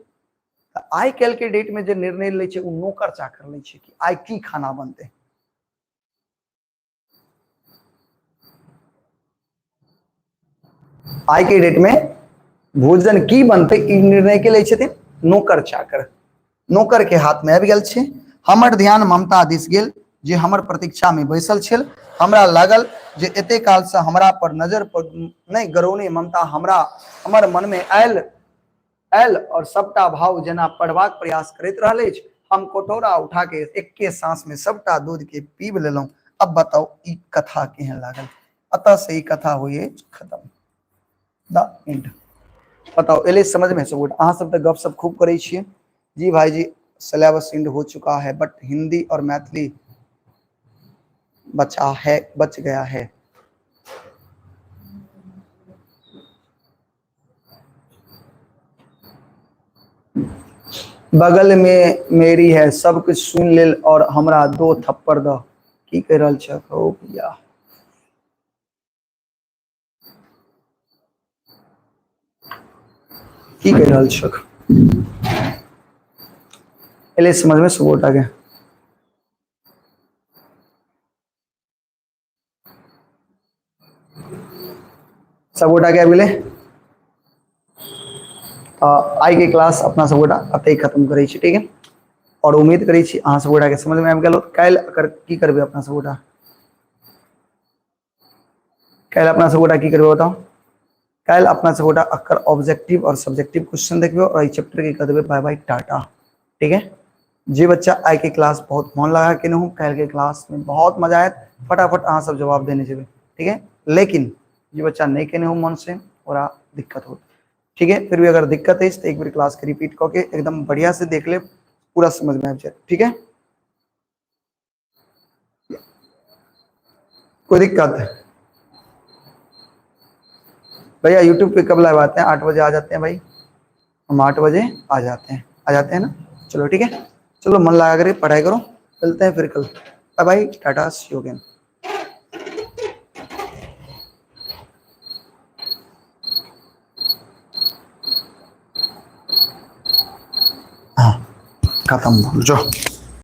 तऽ आइ काल्हि के डेट में जे निर्णय लै छै ओ नौकर चाकर लै छै कि आइ की खाना बनतै। आइ के डेट में भोजन की बनतै ई निर्णय के लै छथिन? नौकर चाकर। नौकर के हाथ में आबि गेल छै। हमर ध्यान ममता दिस गेल जे हमर प्रतीक्षा में बैसल छल। हमरा लागल जे एते काल से हमरा पर नजर पर नहि गरौने ममता हमर मन में आयल आयल और सबटा भाव जेना पढ़बाक प्रयास करैत रहल अछि। हम कटोरा उठा के एके सांस में सबटा दूध के पीब लेलहुँ। अब बताउ ई कथा केहन लागल? अतः से ई कथा होइ अछि खत्म, द एंड। बताउ एलै समझ में सब गोटा? अहाँ सब तऽ गप सब खूब करै छियै। जी भाईजी सिलेबस एंड हो चुका है, बट हिंदी और मैथिली बचा है, बच गया है। बगल में मेरी है, सब कुछ सुन लेल और हमरा दो थप्पड़ द। की कह रहल छह ओ भैया? की कह रहल छह? एलै समझ में सब गोटा के? सब गोटा के आबि गेलै? तऽ आइ के क्लास अपना सब गोटा एतहि खत्म करै छी, ठीक है? और उम्मीद करै छी अहाँ सब गोटा के समझ में आबि गेल। काल्हि अगर की करबै अपना सब गोटा? काल्हि अपना सब गोटा की करबै बताउ? काल्हि अपना सब गोटा एकर ऑब्जेक्टिव और सब्जेक्टिव क्वेश्चन देखबै और एहि चैप्टर के कह देबै बाय बाय टाटा, ठीक है? जे बच्चा आइ के क्लास बहुत मन लगा के हूँ, काल्हि के क्लास में बहुत मजा आयत, फटाफट अहाँ सब जवाब देने जेबै, ठीक है? लेकिन जे बच्चा नहीं केने हो मन से, ओकरा दिक्कत होत, ठीक है? फिर भी अगर दिक्कत अछि तऽ एक बेर क्लास के रिपीट कऽ के एकदम बढ़िया से देख लेब, पूरा समझ में आबि जायत, ठीक है? कोई दिक्कत है भैया? यूट्यूब पे कब लाइव आते हैं? 8 बजे आ जाते हैं भाई, हम 8 बजे आ जाते हैं, आ जाते हैं ना? चलो ठीक है, चलो मन लगा कर पढ़ाई करो, मिलते हैं फिर कल। Bye bye, tata, see you again. हाँ खत्म, जो।